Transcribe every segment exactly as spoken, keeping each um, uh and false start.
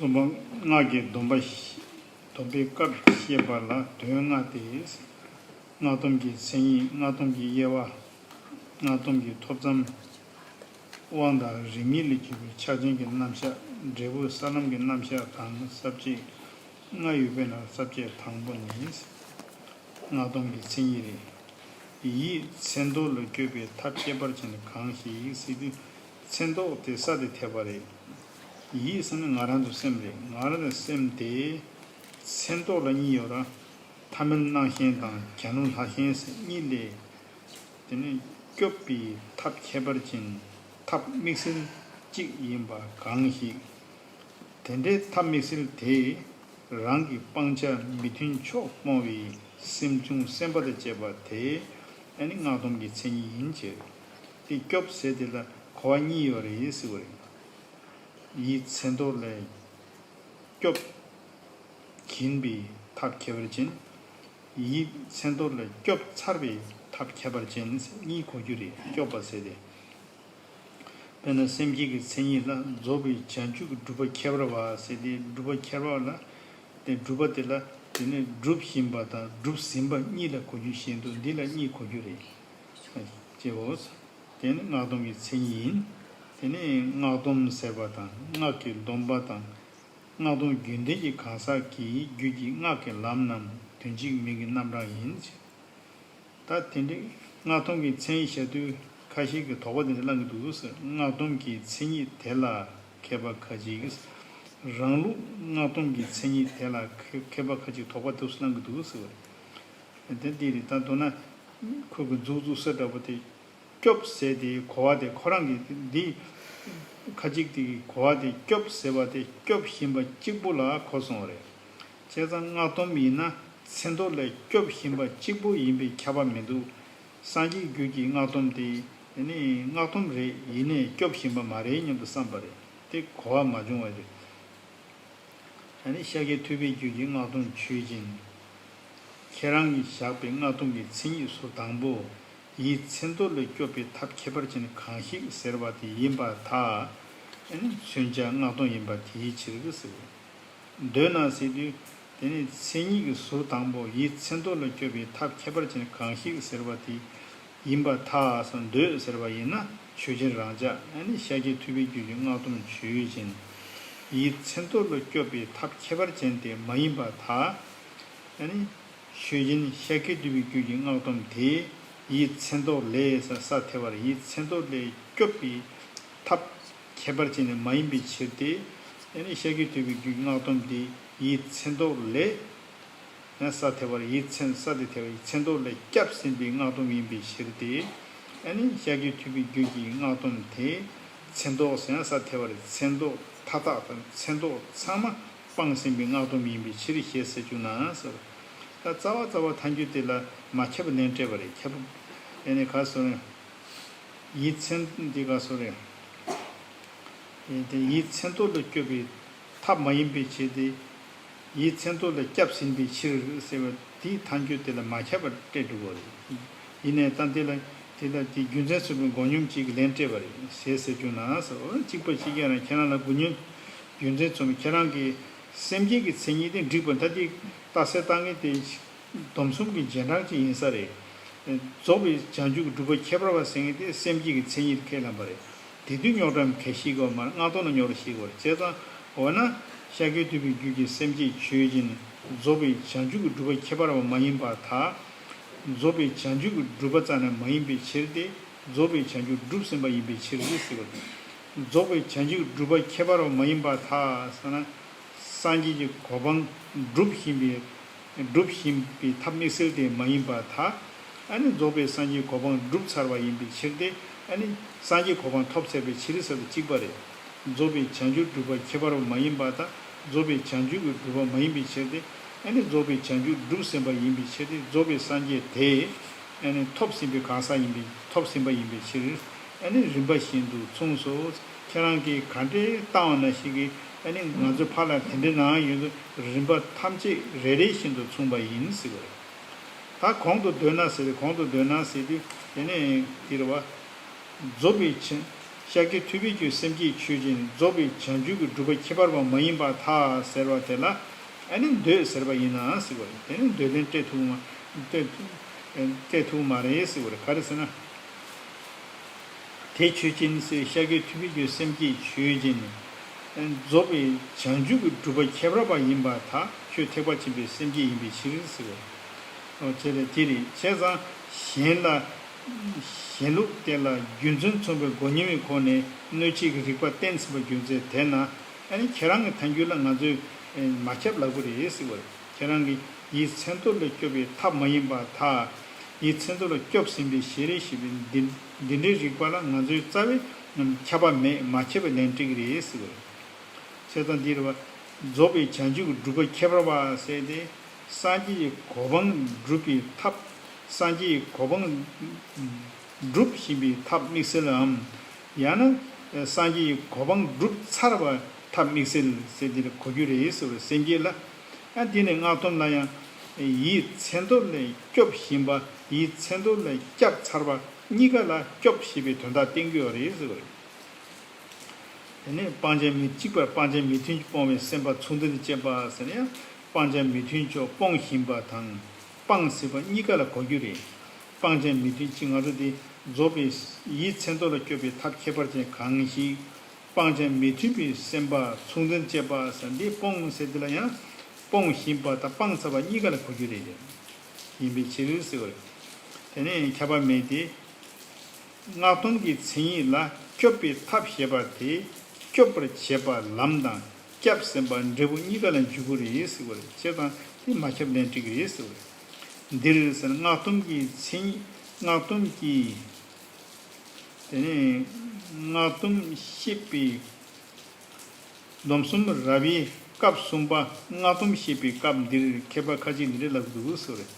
གསུམ་པ། སྔགས་ཀྱི་སྡོམ་པ། སྡོམ་པའི་སྐབས་བཤད་པ་ལ་དོན་ལྔ་སྟེ། སྔགས་སྡོམ་གྱི་མཚན་ཉིད། སྔགས་སྡོམ་གྱི་དབྱེ་བ། སྔགས་སྡོམ་གྱི་ཐོབ་ཐང་། དབང་དང་རིམ་གཉིས་ལས་གྱུར་པའི་ཕྱག་ཆེན་གྱི་རྣམ་གཞག། འབྲས་བུ་ས་ལམ་གྱི་རྣམ་གཞག་དང་ས་བཅད་ལྔ་ཡོད་པའི་ནང་ས་བཅད་དང་པོ་ནི། སྔགས་སྡོམ་གྱི་མཚན་ཉིད་རེད། ཡིད་མཚན་རྟོག་ལ་སྐྱོབ་པའི་ཐབས་ཁྱད་པར་ཅན་གང་ཞིག་ཟེར་དུས། མཚན་རྟོག་དེ་ས་དེ་ཐེབས་པ་རེད། ཡིད་ཟེར་ན་ང་རང་ཚོ་སེམས་རེད། ང་རང་ཚོ་སེམས་དེ་མཚན་རྟོག་ལ་གཉིས་ཡོད་ར། ཐ་མལ་སྣང་ཞེན་དང་གྱ་ནོམ་ལྷ་ཞེན་ཟེར་གཉིས་ལས། དེ་ནི་སྐྱོབ་པའི་ཐབས་ཁྱད་པར་ཅན། ཐབས་དམིགས་བསལ་གཅིག་ཡིན་པ་གང་ཞིག། དེ་འདྲའི་ཐབས་དམིགས་བསལ་དེས་རང་གི་སྤང་བྱ་མི་མཐུན་ཕྱོགས་སྤོང་བའི་སེམས་བྱུང་སེམས་པ་དང་བཅས་པ་དེ་ཨ་ནི་སྔགས་སྡོམ་གྱི་མཚན་ཉིད་ཡིན་ཅེས། དེ་སྐྱོབ་ཟེར་དེ་ལ་གོ་བ་གཉིས་ཡོད་རེད་ཟེར་བ་རེད། ཡིད་མཚན་རྟོག་ལས་སྐྱོབ། གྱིན་པའི་ཐབས་ཁྱད་པར་ཅན། ཡིད་མཚན་རྟོག་ལས་སྐྱོབ་ཚར་བའི་ཐབས་ཁྱད་པར་ཅན་གཉིས་གོ་རྒྱུ་རེད། སྐྱོབ་པ་ཟེར་ཏེ། དཔེར་ན་སེམས་བསྐྱེད་ཀྱི་མཚན་ཉིད་ལ་རྫོགས་པའི་བྱང་ཆུབ་ཀྱི་སྒྲུབ་པ་ཁྱད་པར་བ་ཟེར་ཏེ། སྒྲུབ་པ་ཁྱད་པར་བ་ལ་དེ་སྒྲུབ་པ་དེ་ལ་དེ་ནས་སྒྲུབ་བཞིན་པ་དང་སྒྲུབ་ཟིན་པ་གཉིས་ལ་གོ་རྒྱུ་བཞིན་དུ་འདི་ལ་གཉིས་གོ་རྒྱུ་རེད། ཅེས་འོ། དེ་ནི་སྔགས་སྡོམ་གྱི་མཚན་ཉིད་ཡིན། དེ་ནི་སྔགས་སྡོམ་ཟེར་བ་དང་སྔགས་ཀྱི་སྡོམ་པ་དང་། སྔགས་སྡོམ་རྒྱུན་ལྡན་གྱི་གང་ཟག་གི་རྒྱུད་ཀྱི་སྔགས་ཀྱི་ལམ་རྣམས་དོན་གཅིག་མིང་གི་རྣམ་གྲངས་ཡིན། ད་དེ་འདྲའི་སྔགས་སྡོམ་གྱི་མཚན་ཉིད་བཤད་དུས་ཁ་ཤས་ཀྱིས་དོགས་པ་དེ་འདྲ་བསླང་གི་འདུག་ཟེར། སྔགས་སྡོམ་གྱི་མཚན་ཉིད་དེ་ལ་མཁས་པ་ཁ་ཅིག་གིས། རང་ལུགས་སྔགས་སྡོམ་གྱི་མཚན་ཉིད་དེ་ལ་མཁས་པ་ཁ་ཅིག་དོགས་པ་འདུག་བསླང་གི་འདུག་ཟེར་བ་རེད། དེ་འདི་རེད། ད་མདོར་ན་ཁོ་གི་མཛུབ་བཙུགས་ས་འདྲ་པོ་དེ། སྐྱོབ་ཟེར་དེའི་གོ་བ་དེ་ཁོ་རང་གི་འདི། ཁ་ཅིག་དེ་གི་གོ་བ་དེ་སྐྱོབ་ཟེར་བ་དེ་སྐྱོབ་བཞིན་པ་གཅིག་པུ་ལ་གོ་སོང་བ་རེད། བྱས་ཙང་སྔགས་སྡོམ་ཡིན་ན་མཚན་རྟོག་ལས་སྐྱོབ་བཞིན་པ་གཅིག་པུ་ཡིན་པས་ཁྱབ་པ་མི་འདུག། སངས་རྒྱས་རྒྱུད་ཀྱི་སྔགས་སྡོམ་དེ་དེ་ནི་སྔགས་སྡོམ་རེད། ཡིན་ནའི་སྐྱོབ་བཞིན་པ་མ་རེད་སྙམ་དུ་བསམ་པ་རེད། དེ་གོ་བ་མ་བྱུང་བ་རེད། ཨ་ནི་ཤཱཀྱ་ཐུབ་པའི་རྒྱུད་ཀྱི་སྔགས་སྡོམ་ཆོས་ཅན། ཁྱེད་རང་གིས་བཞག་པའི་སྔགས་སྡོམ་གྱི་མཚན་ཉིད་ཟུར་དང་པོ། ཡིད་མཚན་རྟོག་ལས་སྐྱོབ་པའི་ཐབས་ཁྱད་པར་ཅན་གང་ཞིག་ཟེར་བ་དེ་ཡིན་པར་ཐལ། ཨ་ནི་མཚོན་བྱ་སྔགས་སྡོམ་ཡིན་པ་དེའི་ཕྱིར་ཟེར། འདོད་ན་ཟེར་དུས། དེ་ནི་མཚན་ཉིད་ཀྱི་ཟུར་དང་པོ་ཡིད་མཚན་རྟོག་ལས་སྐྱོབ་པའི་ཐབས་ཁྱད་པར་ཅན་གང་ཞིག་ཟེར་བ་དེ་ཡིན་པར་ཐལ་ཟེར། འདོད་ཟེར་བ་ཡིན་ན་ཆོས་ཅན་རང་འཇགས། ཨ་ནི་ཤཱཀྱ་ཐུབ་པའི་རྒྱུད་ཀྱི་སྔགས་སྡོམ་ཆོས་ཅན། ཡིད་མཚན་རྟོག་ལས་སྐྱོབ་པའི་ཐབས་ཁྱད་པར་ཅན་དེ་མ་ཡིན་པར་ཐལ། ཨ་ནི་ཆོས་ཅན་ཤཱཀྱ་ཐུབ་པའི་རྒྱུད་ཀྱི་སྔགས་སྡོམ་དེ་ཡིད་མཚན་རྟོག་ལས་ས་ས་ཐེ་བར་ཡིད་མཚན་རྟོག་ལས་སྐྱོབ་པའི་ཐབས་ཁྱད་པར་ཅན་ནི་མ་ཡིན་པའི་ཕྱིར་ཏེ། ཨ་ནི་ཤཱཀྱ་ཐུབ་པའི་རྒྱུད་ཀྱི་སྔགས་སྡོམ་དེ་ཡིད་མཚན་རྟོག་ལས། ཡང་ས་ཐེ་བར་ཡིད་མཚན་ས་དེ་ཐེ་བར་ཡིད་མཚན་རྟོག་ལས་སྐྱབས་ཟིན་པའི་སྔགས་སྡོམ་ཡིན་པའི་ཕྱིར་ཏེ། ཨ་ནི་ཤཱཀྱ་ཐུབ་པའི་རྒྱུད་ཀྱི་སྔགས་སྡོམ་དེ་མཚན་རྟོག་ཟེར་ཡང་ས་ཐེ་བར་མཚན་རྟོག་མཐའ་དག་དང་མཚན་རྟོག་ཚང་མ་སྤངས་ཟིན་པའི་སྔགས་སྡོམ་ཡིན་པའི་ཕྱིར་ཞེས་ཟེར་བཅུག་ན་ཟེར། ད་རྩ་བ་རྩ་བ་ཐལ་འགྱུར་དེ་ལ་མ་ཁྱབ་པ་ལན་སྤྲད་པ་རེད། ཁྱབ་པ་ཨེ་ནས་ག་སོ་རེད། ཡིད་མཚན་འདི་ག་སོ་རེད། ཨེ་དེ་ཡིད་མཚན་རྟོག་ལ་སྐྱོབ་པའི་ཐབས་མ་ཡིན་པའི་ཕྱིར་ཏེ། ཡིད་མཚན་རྟོག་ལ་སྐྱབས་ཟིན་པའི་ཕྱིར་ཟེར་བ་དེའི་ཐལ་འགྱུར་དེ་ལ་མ་ཁྱབ་པར་སྤྲད་འགྲོ་གི་རེད། ཡིན་ནའི་ད་འདི་ལ་དེ་ལ་དེ་རྒྱུ་མཚན་མཚུངས་པའི་མགོ་སྙོམས་གཅིག་གི་ལན་སྤྲད་པ་རེད་ཞེས་ཟེར་བཅུག་ན་ཟེར། འོ་གཅིག་པ་གཅིག་རྐྱང་རང་ཁྱེད་རང་ལ་མགོ་སྙོམས་རྒྱུ་མཚན་མཚུངས་པའི་ཁྱེད་རང་གི་སེམས་བསྐྱེད་ཀྱི་མཚན་ཉིད་དེ་འགྲིག་པ་ད་དེ་རྟགས་གསལ་བཏང་མཁན་དེ། སྡོམ་གསུམ་གྱི་རྗེས་འབྲང་ཅིག་ཡིན་ས་རེད། རྫོགས་པའི་བྱང་ཆུབ་ཀྱི་སྒྲུབ་པ་ཁྱད་པར་བ་ཟེར་མཁན་དེ་སེམས་བསྐྱེད་ཀྱི་མཚན་ཉིད་ཁས་ལེན་པ་རེད། དེ་དུས་རྙོག་དྲ་གང་ཞིག་གོ་མར་སྔགས་སྡོམ་ལ་རྙོག་དྲ་ཞིག་གོ་རེད། བྱས་ཙང་འོ་ན་ཤཱཀྱ་ཐུབ་པའི་རྒྱུད་ཀྱི་སེམས་བསྐྱེད་ཆོས་ཅན། རྫོགས་པའི་བྱང་ཆུབ་ཀྱི་སྒྲུབ་པ་ཁྱད་པར་བ་མ་ཡིན་པར་ཐལ། རྫོགས་པའི་བྱང་ཆུབ་ཀྱི་སྒྲུབ་པ་རྩ་ནས་མ་ཡིན་པའི་ཕྱིར་ཏེ། རྫོགས་པའི་བྱང་ཆུབ་སྒྲུབ་ཟིན་པ་ཡིན་པའི་ཕྱིར་ཟེར་བ་དང་། རྫོགས་པའི་བྱང་ཆུབ་སྒྲུབ་པ་ཁྱད་པར་བ་མ་ཡིན་པར་ཐལ་ཟེར་ན། སངས་རྒྱས་ཀྱི་གོ་འཕང་སྒྲུབ་བཞིན་པའི་སྒྲུབ་བཞིན་པའི་ཐབས་དམིགས་བསལ་དེ་མ་ཡིན་པར་ཐལ། ཨ་ནི་རྫོགས་པའི་སངས་རྒྱས་གོ་འཕང་སྒྲུབ་ཚར་བ་ཡིན་པའི་ཕྱིར་ཏེ། ཨ་ནི་སངས་རྒྱས་གོ་འཕང་ཐོབ་ཚར་བའི་ཕྱིར་ཟེར་བ་གཅིག་པ་རེད། རྫོགས་པའི་བྱང་ཆུབ་སྒྲུབ་པ་ཁྱད་པར་བ་མ་ཡིན་པར་ཐལ། རྫོགས་པའི་བྱང་ཆུབ་ཀྱི་སྒྲུབ་པ་མ་ཡིན་པའི་ཕྱིར་ཏེ། ཨ་ནི་རྫོགས་པའི་བྱང་ཆུབ་སྒྲུབ་ཟིན་པ་ཡིན་པའི་ཕྱིར་ཏེ། རྫོགས་པའི་སངས་རྒྱས་དེ། ཨ་ནི་ཐོབ་ཟིན་པའི་གང་ཟག་ཡིན་པའི་ཐོབ་ཟིན་པ་ཡིན་པའི་ཕྱིར། ཨ་ནི་རིམ་པ་བཞིན་དུ་མཚུངས་སོ། ཁྱེད་རང་གིས་ག་འདྲའི་བཏང་བ་ན་ཞིག་གིས་ཨ་ནི་ང་ཚོ་ཕར་ལ་དེ་འདྲའི་ནང་ཡོད་དུ་རིམ་པ་ཐམས་ཅད་རེ་རེ་བཞིན་དུ་མཚུངས་པ་ཡིན་ཟེར་བ་རེད། ད་གོང་དུ་འདོད་ན་ཟེར་ཏེ་གོང་དུ་འདོད་ན་ཟེར་དུས་དེ་ནས་དེ་རེད་བ། རྫོགས་པའི་བྱང་ ཤཱཀྱ་ཐུབ་པའི་རྒྱུད་སེམས་བསྐྱེད་ཆོས་ཅན། རྫོགས་པའི་བྱང་ཆུབ་ཀྱི་སྒྲུབ་པ་ཁྱད་པར་བ་མ་ཡིན་པར་ཐལ་ཟེར་བ་དེ་ལ། ཨ་ནི་འདོད་ཟེར་བ་ཡིན་ན་ཟེར་བ་རེད། དེ་ནི་འདོད་ལན་སྤྲད་ཐུབ་མ་སྤྲད་སྤྲད་ཐུབ་མ་རེད་ཟེར་བ་རེད། ག་རེ་ཟེར་ན། དེ་ཆོས་ཅན་ཟེར། ཤཱཀྱ་ཐུབ་པའི་རྒྱུད་སེམས་བསྐྱེད་ཆོས་ཅན། རྫོགས་པའི་བྱང་ཆུབ་ཀྱི་སྒྲུབ་པ་ཁྱད་པར་བ་ཡིན་པར་ཐལ། ཁྱོད་ཐེག་པ་ཆེན་པོའི་སེམས་བསྐྱེད་ཡིན་པའི་ཕྱིར་ཟེར་བ། ཨོ་བྱས་ཏེ་དེ་རེད། བྱས་ཙང་གཞན་ལ། གཞན་ལུགས་དེ་ལ་རྒྱུ་མཚན་མཚུངས་པའི་མགོ་གཉིས་པའི་སྒོ་ནས་གནོད་བྱེད་ཀྱི་རིགས་པ་བསྟན་ཟིན་པ་རྒྱུ་མཚན་དེས་ན། ཨ་ནི་ཁྱེད་རང་གི་ཐལ་འགྱུར་ལ་ང་ཚོས་མ་ཁྱབ་ལབ་ཀྱི་རེད་ཟེར་བ་རེད། ཁྱེད་རང་གིས་ཡིད་མཚན་རྟོག་ལས་སྐྱོབ་པའི་ཐབས་མ་ཡིན་པར་ཐལ། ཡིད་མཚན་རྟོག་ལས་སྐྱོབ་ཟིན་པའི་ཞེས་རེ་ཞིག་པའི་འདི་འདི་འདྲའི་རིགས་པ་ལ་ང་ཚོས་རྩ་བའི་ཁྱབ་པ་མེད། མ་ཁྱབ་པའི་ལན་སྤྲད་ཀྱི་རེད་ཟེར་བ་རེད། བྱས་ཙང་འདི་རེད་བ། རྫོགས་པའི་བྱང་ཆུབ་ཀྱི་སྒྲུབ་པ་ཁྱད་པར་བ་ཟེར་ཏེ། སངས་རྒྱས་ཀྱི་གོ་འཕང་སྒྲུབ་པའི་ཐབས། སངས་རྒྱས་ཀྱི་གོ་འཕང་སྒྲུབ་བཞིན་པའི་ཐབས་དམིགས་བསལ་ལམ། ཡང་ན་སངས་རྒྱས་ཀྱི་གོ་འཕང་སྒྲུབ་ཚར་བ་ཐབས་དམིགས་བསལ་ཟེར་དེ་ལ་གོ་རྒྱུ་རེད་ཟེར་བའི་སེམས་བསྐྱེད་ལ། ཨ་དེ་ནས་སྔགས་སྡོམ་ལ་ཡང་། ཡིད་མཚན་རྟོག་ལས་སྐྱོབ་བཞིན་པ། ཡིད་མཚན་རྟོག་ལས་བསྐྱབས་ཚར་བ་གཉིས་ཀ་ལ་སྐྱོབ་ཞེས་པའི་དོན་དག་བསྟན་གྱི་ཡོད་རེད་ཟེར་བ་རེད། དེ་ནས་སྤང་བྱ་མི་གཅིག་པར་སྤང་བྱ་མི་མཐུན་གྱིས་སྤོང་བའི་སེམས་པ་མཚུངས་ལྡན་དུ་བྱེད་པ་ཟེར་ན་ཡང་སྤང་བྱ་མི་མཐུན་ཕྱོགས་སྤོང་བཞིན་པ་དང་། སྤངས་ཟིན་པ་གཉིས་ཀ་ལ་གོ་རྒྱུ་རེད། སྤང་བྱ་མི་མཐུན་གཅིག་ང་ཚོ་འདི་རྫོགས་པའི་ཡིད་མཚན་རྟོག་ལ་སྐྱོབ་པའི་ཐབས་ཁྱད་པར་ཅན་གང་ཞིག་སྤང་བྱ་མི་མཐུན་པའི་སེམས་པ་མཚུངས་ལྡན་བྱེད་པ་ཟེར། འདི་སྤོང་ཟེར་དེ་ལ་ཡང་སྤོང་བཞིན་པ་དང་སྤངས་ཚར་བ་གཉིས་ཀ་ལ་གོ་རྒྱུ་རེད། ཡིན་པའི་ཕྱིར་ཟེར་བ་རེད། དེ་ནས་ཁྱབ་པ་མེད་དེ། སྔགས་སྡོམ་གྱི་མཚན་ཉིད་ལ་སྐྱོབ་པའི་ཐབས་ཞེས་པ་དེ་སྐྱོབ་པར་བྱེད་པ་ལམ་དང་སྐྱབས་ཟིན་པ་འབྲས་བུ་གཉིས་ཀ་ལ་འཇུག་དགོས་རེད་ཟེར་བ་རེད། བྱས་ཙང་དེ་མ་ཁྱབ་ལན་སྤྲད་ཀྱི་རེད་ཟེར་བ་རེད། འདིར་ཟེར་ན་སྔགས་སྡོམ་གྱི་མཚན་ཉིད། སྔགས་སྡོམ་གྱི། དེ་ནས་སྔགས་སྡོམ་བཤད་པའི། སྡོམ་གསུམ་རབ་དབྱེ་སྐབས་གསུམ་པ། སྔགས་སྡོམ་བཤད་པའི་སྐབས་འདིར་མཁས་པ་ཁ་ཅིག་འདི་འདྲ་ལབ་འདུག་ཟེར་བ་རེད།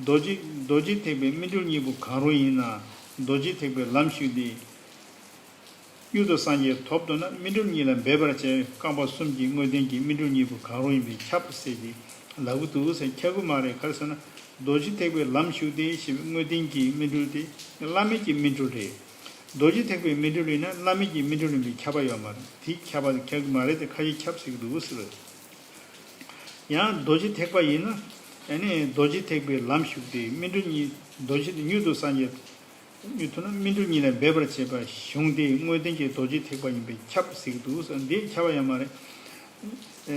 རྡོ་རྗེ་རྡོ་རྗེ་ཐེག་པའི་སྨིན་གྲོལ་གཉིས་པོ་གང་རུང་ཡིན་ན། རྡོ་རྗེ་ཐེག་པའི་ལམ་ཞུགས་ཏེ། མྱུར་དུ་སངས་རྒྱས་ཐོབ་འདོད་ན་སྨིན་གྲོལ་གཉིས་ལ་འབད་པར་བྱ། རྐང་པ་གསུམ་གྱི་དངོས་བསྟན་གྱི་སྨིན་གྲོལ་གཉིས་པོ་གང་རུང་ཡིན་པས་ཁྱབ་ཟེར་ཏེ་ལབ་ཀྱི་འདུག་ཟེར། ཁྱབ་ཀྱི་མ་རེད། ག་རེ་ཟེར་ན། རྡོ་རྗེ་ཐེག་པའི་ལམ་ཞུགས་ཏེ་ཞེས་པའི་དངོས་བསྟན་གྱི་སྨིན་གྲོལ་དེ་བླ་མེད་ཀྱི་སྨིན་གྲོལ་རེད། རྡོ་རྗེ་ཐེག་པའི་སྨིན་གྲོལ་ཡིན་ན་བླ་མེད་ཀྱི་སྨིན་གྲོལ་ཡིན་པས་ཁྱབ་པ་ཡོད་མ་རེད། དེ་ཁྱབ་པ་ཁྱབ་ཀྱི་མ་རེད་དེ་ཁ་ཤས་ཁྱབ་ཟེར་གྱི་འདུག་ཟེར། ཡང་རྡོ་རྗེ་ཐེག་པ་ཡིན་ན། ཨ་ནི་རྡོ་རྗེ་ཐེག་པའི་ལམ་ཞུགས་ཏེ་སྨིན་གྲོལ་གཉིས་རྡོ་རྗེ་མྱུར་དུ་སངས་རྒྱས་མྱུར་ཐུབ་ན་སྨིན་གྲོལ་གཉིས་ལ་འབད་པར་བྱེད་པ་གཞུང་དེའི་དངོས་བསྟན་གྱི་རྡོ་རྗེ་ཐེག་པ་ཡིན་པས་ཁྱབ་ཟེར་གྱི་འདུག་ཟེར། འདི་ཁྱབ་པ་ཡོད་མ་རེད།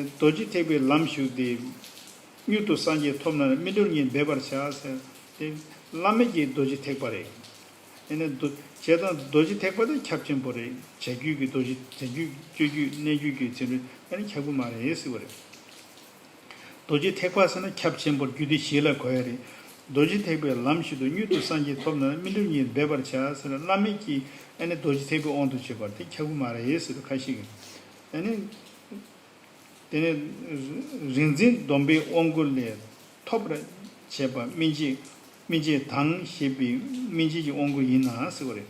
རྡོ་རྗེ་ཐེག་པའི་ལམ་ཞུགས་ཏེ། མྱུར་དུ་སངས་རྒྱས་ཐོབ་ན་སྨིན་གྲོལ་གཉིས་འབད་པར་བྱ་ཟེར་ཏེ། བླ་མེད་ཀྱི་རྡོ་རྗེ་ཐེག་པ་རེད། ཨེ་ནས་རྡོ་བྱས་ཙང་རྡོ་རྗེ་ཐེག་པ་དེ་ཁྱབ་ཆེན་པོ་རེད། བྱ་རྒྱུད་ཀྱི་རྡོ་རྗེ། བྱ་རྒྱུད་སྤྱོད་རྒྱུད་གནས་རྒྱུད་ཀྱི་ཚིག་འབྲུ་ཨེ་ནས་ཁྱབ་ཀྱི་མ་རེད་ཟེར་བ་རེད། རྡོ་རྗེ་ཐེག་པ་ཟེར་ན་ཁྱབ་ཆེན་པོར་རྒྱུད་སྡེ་བཞི་ལ་གོ་ཡ་རེད། རྡོ་རྗེ་ཐེག་པའི་ལམ་ཞུགས་ཏེ་མྱུར་དུ་སངས་རྒྱས་ཐོབ་ན་སྨིན་གྲོལ་གཉིས་འབད་པར་བྱ་ཟེར་ན་བླ་མེད་ཀྱི་ཨེ་ནས་རྡོ་རྗེ་ཐེག་པའི་དབང་དུ་བྱས་པ་དེ་ཁྱབ་ཀྱི་མ་རེད་ཟེར་བ་ཁ་ཤས་ཀྱིས། ཨེ་ནས། དེ་ནས་རིག་འཛིན་སྡོམ་པའི་དབང་བསྐུར་ལས་ཐོབ་པར་བྱེད་པ་སྨིན་བྱེད་སྨིན་བྱེད་དང་ཞེས་པའི་སྨིན་བྱེད་ཀྱི་དབང་བསྐུར་ཡིན་ན་ཟེར་བ་རེད།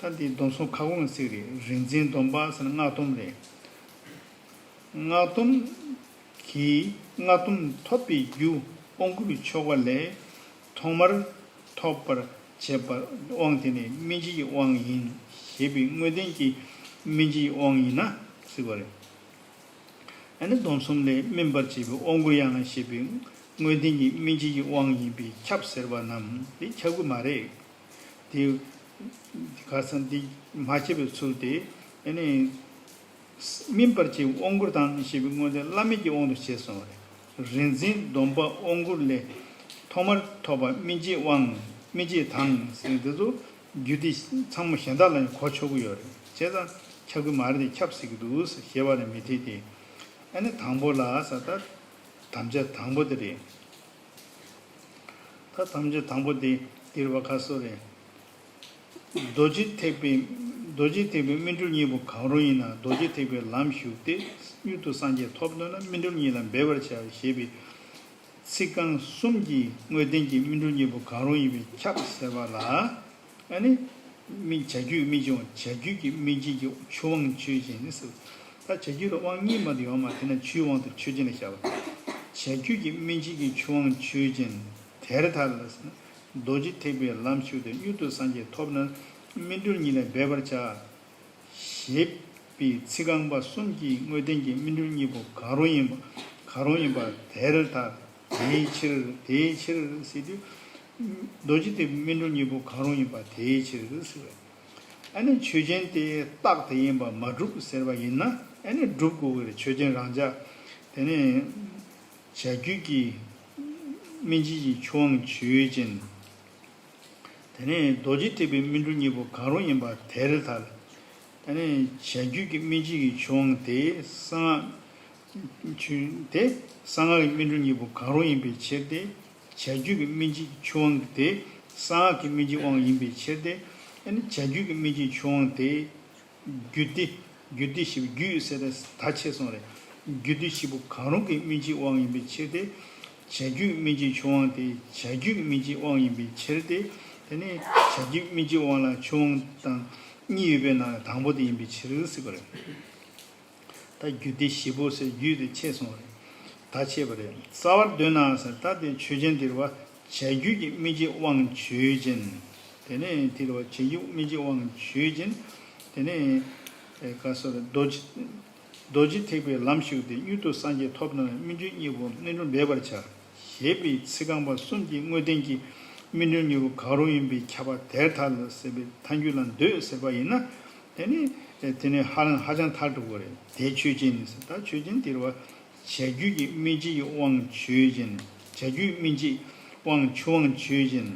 ད་འདི་སྡོམ་གསུམ་ཁ་སྐོང་གི་ཚིག་རེད། རིག་འཛིན་སྡོམ་པ་ཟེར་ན་སྔགས་སྡོམ་རེད། སྔགས་སྡོམ་གྱིས་སྔགས་སྡོམ་ཐོབ་པའི་རྒྱུ་དབང་བསྐུར་ཆོག་པ་ལས། ཐོག་མར་ཐོབ་པར་བྱེད་པ་དབང་དེ་ནི་སྨིན་བྱེད་ཀྱི་དབང་ཡིན་ཞེས་པའི་དངོས་བསྟན་གྱི་སྨིན་བྱེད་ཀྱི་དབང་ཡིན་ན་ཟེར་བ་རེད། ཨ་ནི་སྡོམ་གསུམ་ལས་སྨིན་པར་བྱེད་པའི་དབང་བསྐུར་ཡང་ཞེས་པའི་དངོས་བསྟན་གྱི་སྨིན་བྱེད་ཀྱི་དབང་ཡིན་པས་ཁྱབ་ཟེར་བ་རྣམས་དེ་ཁྱབ་ཀྱི་མ་རེད། དེ་ག་ས་འདི་མ་ཁྱབ་པའི་ཚུལ་དེ་ཨ་ནི་སྨིན་པར་བྱེད་པའི་དབང་བསྐུར་དང་ཞེས་པའི་དངོས་བསྟན་བླ་མེད་ཀྱི་དབང་དུ་བྱས་སོང་བ་རེད། རིག་འཛིན་སྡོམ་པ་དབང་བསྐུར་ལས་ཐོག་མར་ཐོབ་པ་སྨིན་བྱེད་དབང་སྨིན་བྱེད་དང་ཟེར་འདི་ཚོ་རྒྱུད་སྡེ་ཚང་མ་གཞན་དག་ལ་ཡང་གོ་ཆོག་གི་ཡོད་རེད། བྱས་ཙང་ཁྱབ་ཀྱི་མ་རེད་དེ་ཁྱབ་ཟེར་གྱི་འདུག་ཞེས་པ་ནས་མི་འཐད་དེ། ཨ་ནི་དང་པོ་ལ་ས་ད་དམ་བཅའ་དང་པོ་དེ་རེད། ད་དམ་བཅའ་དང་པོ་དེ་འདིར་བ་ཁ་སོ་རེད། རྡོ་རྗེ་ཐེག་པའི་རྡོ་རྗེ་ཐེག་པའི་སྨིན་གྲོལ་གཉིས་པོ་གང་རུང་ཡིན་ན་རྡོ་རྗེ་ཐེག་པའི་ལམ་ཞུགས་ཏེ་མྱུར་དུ་སངས་རྒྱས་ཐོབ་འདོད་ན་སྨིན་གྲོལ་གཉིས་ལ་འབད་པར་བྱ་ཞེས་པའི་ཚིག་རྐང་གསུམ་གྱི་དངོས་བསྟན་གྱི་སྨིན་གྲོལ་གཉིས་པོ་གང་རུང་ཡིན་པས་ཁྱབ་ཟེར་བ་ལ། ཨ་ནི། སྨིན་བྱ་རྒྱུད་སྨིན་བྱེད་དབང་བྱ་རྒྱུད་ཀྱི་སྨིན་བྱེད་ཀྱི་ཆུ་དབང་ཆོས་ཅན་ཟེར། ད་བྱ་རྒྱུད་ལ་དབང་གཉིས་མ་གཏོགས་ཡོད་མ་རེད། དེ་ན་ཆུའི་དབང་དུ་ཆོས་ཅན་ལ་བཞག་པ། བྱ་རྒྱུད་ཀྱི་སྨིན་བྱེད་ཀྱི་ཆུ་དབང་ཆོས་ཅན། དེར་ཐལ་ཟེར་ན། རྡོ་རྗེ་ཐེག་པའི་ལམ་ཞུགས་ཏེ་མྱུར་དུ་སངས་རྒྱས་ཐོབ་ན་སྨིན་གྲོལ་གཉིས་ལ་འབད་པར་བྱ། ཞེས་པའི་ཚིག་རྐང་པ་གསུམ་གྱིས་དངོས་བསྟན་གྱི་སྨིན་གྲོལ་གཉིས་པོ་གང་རུང་ཡིན་པ་གང་རུང་ཡིན་པ་དེར་ཐལ། དེའི་ཕྱིར། དེའི་ཕྱིར་ཟེར་དུས། རྡོ་རྗེ་ཐེག་པའི་སྨིན་གྲོལ་གཉིས་པོ་གང་རུང་ཡིན་པ་དེའི་ཕྱིར་ཟེར་བས། ཨ་ནི་ཆོས་ཅན་དེ་རྟགས་དེ་ཡིན་པ་མ་གྲུབ་ཟེར་བ་ཡིན་ན། ཨ་ནི་སྒྲུབ་དགོས་ཀྱི་རེད། ཆོས་ཅན་རང་འཇགས། དེ་ནས་བྱ་རྒྱུད་ཀྱི་སྨིན་བྱེད་ཀྱི་ཆོས་དབང་ཆོས་ཅན། དེ་ནས་རྡོ་རྗེ་ཐེག་པའི་སྨིན་གྲོལ་གཉིས་པོ་གང་རུང་ཡིན་པ་དེར་ཐལ། དེ་ནས་བྱ་རྒྱུད་ཀྱི་སྨིན་བྱེད་ཀྱི་ཆོས་དབང་དེ་གསང་སྔགས་ཆོས་དེ་གསང་སྔགས་ཀྱི་སྨིན་གྲོལ་གཉིས་པོ་གང་རུང་ཡིན་པའི་ཕྱིར་ཏེ། བྱ་རྒྱུད་ཀྱི་སྨིན་བྱེད་ཀྱི་ཆོས་དབང་དེ་གསང་སྔགས་ཀྱི་སྨིན་བྱེད་དབང་ཡིན་པའི་ཕྱིར་ཏེ། དེ་ནས་བྱ་རྒྱུད་ཀྱི་སྨིན་བྱེད་ཆོས་དབང་དེ། རྒྱུད་སྡེ། རྒྱུད་སྡེ་བཞི་པོ། རྒྱུད་ཟེར་ཏེ་ད་ཆད་སོང་རེད། རྒྱུད་སྡེ་བཞི་པོ་གང་རུང་གི་སྨིན་བྱེད་དབང་ཡིན་པའི་ཕྱིར་ཏེ། བྱ་རྒྱུད་སྨིན་བྱེད་ཆོས་དབང་དེ་བྱ་རྒྱུད་ཀྱི་སྨིན་བྱེད་དབང་ཡིན་པའི་ཕྱིར་ཏེ། དེ་ནས་བྱ་རྒྱུད་སྨིན་བྱེད་དབང་ལ་ཆོས་དབང་དང་གཉིས་ཡོད་པའི་ནང་ནས་དང་པོ་དེ་ཡིན་པའི་ཕྱིར་ཟེར་བ་རེད། ད་རྒྱུད་སྡེ་བཞི་པོ་ཟེར་རྒྱུད་དེ་ཆད་སོང་བ་རེད། ད་ཆད་པ་རེད། རྩ་བར་འདོད་ན་ཟེར། ད་དེ་ཆོས་ཅན་དེར་བ་བྱ་རྒྱུད་ཀྱི་སྨིན་བྱེད་དབང་ཆོས་ཅན། དེ་ནས་དེར་བ་བྱ་རྒྱུད་སྨིན་བྱེད་དབང་ཆོས་ཅན། དེ་ནས་ཨེ་ག་སོ་རེད། རྡོ་རྗེ་རྡོ་རྗེ་ཐེག་པའི་ལམ་ཞུགས་ཏེ། མྱུར་དུ་སངས་རྒྱས་ཐོབ་ན་ནི། སྨིན་གྲོལ་གཉིས་པོ་སྨིན་གྲོལ་འབད་པར་བྱ། ཞེས་པའི་ཚིག་རྐང་པ་གསུམ་གྱིས་དངོས་བསྟན་གྱི་སྨིན་གྲོལ་གཉིས་པོ་གང་རུང་ཡིན་པས་ཁྱབ་པ་དེར་ཐལ་ཟེར་བའི་ཐལ་འགྱུར་ལ་འདོད་ཟེར་བ་ཡིན་ན། དེ་ནི་དེ་ནི་ཧ་ལམ་ཧ་ཅང་ཐལ་འགྲོ་གི་རེད། དེ་ཆོས་ཅན་ནི་ཟེར། ད་ཆོས་ཅན་དེར་བ་བྱ་རྒྱུད་ཀྱི་སྨིན་བྱེད་ཀྱི་དབང་ཆོས་ཅན། བྱ་རྒྱུད་སྨིན་བྱེད་དབང་ཆོས་དབང་ཆོས་ཅན།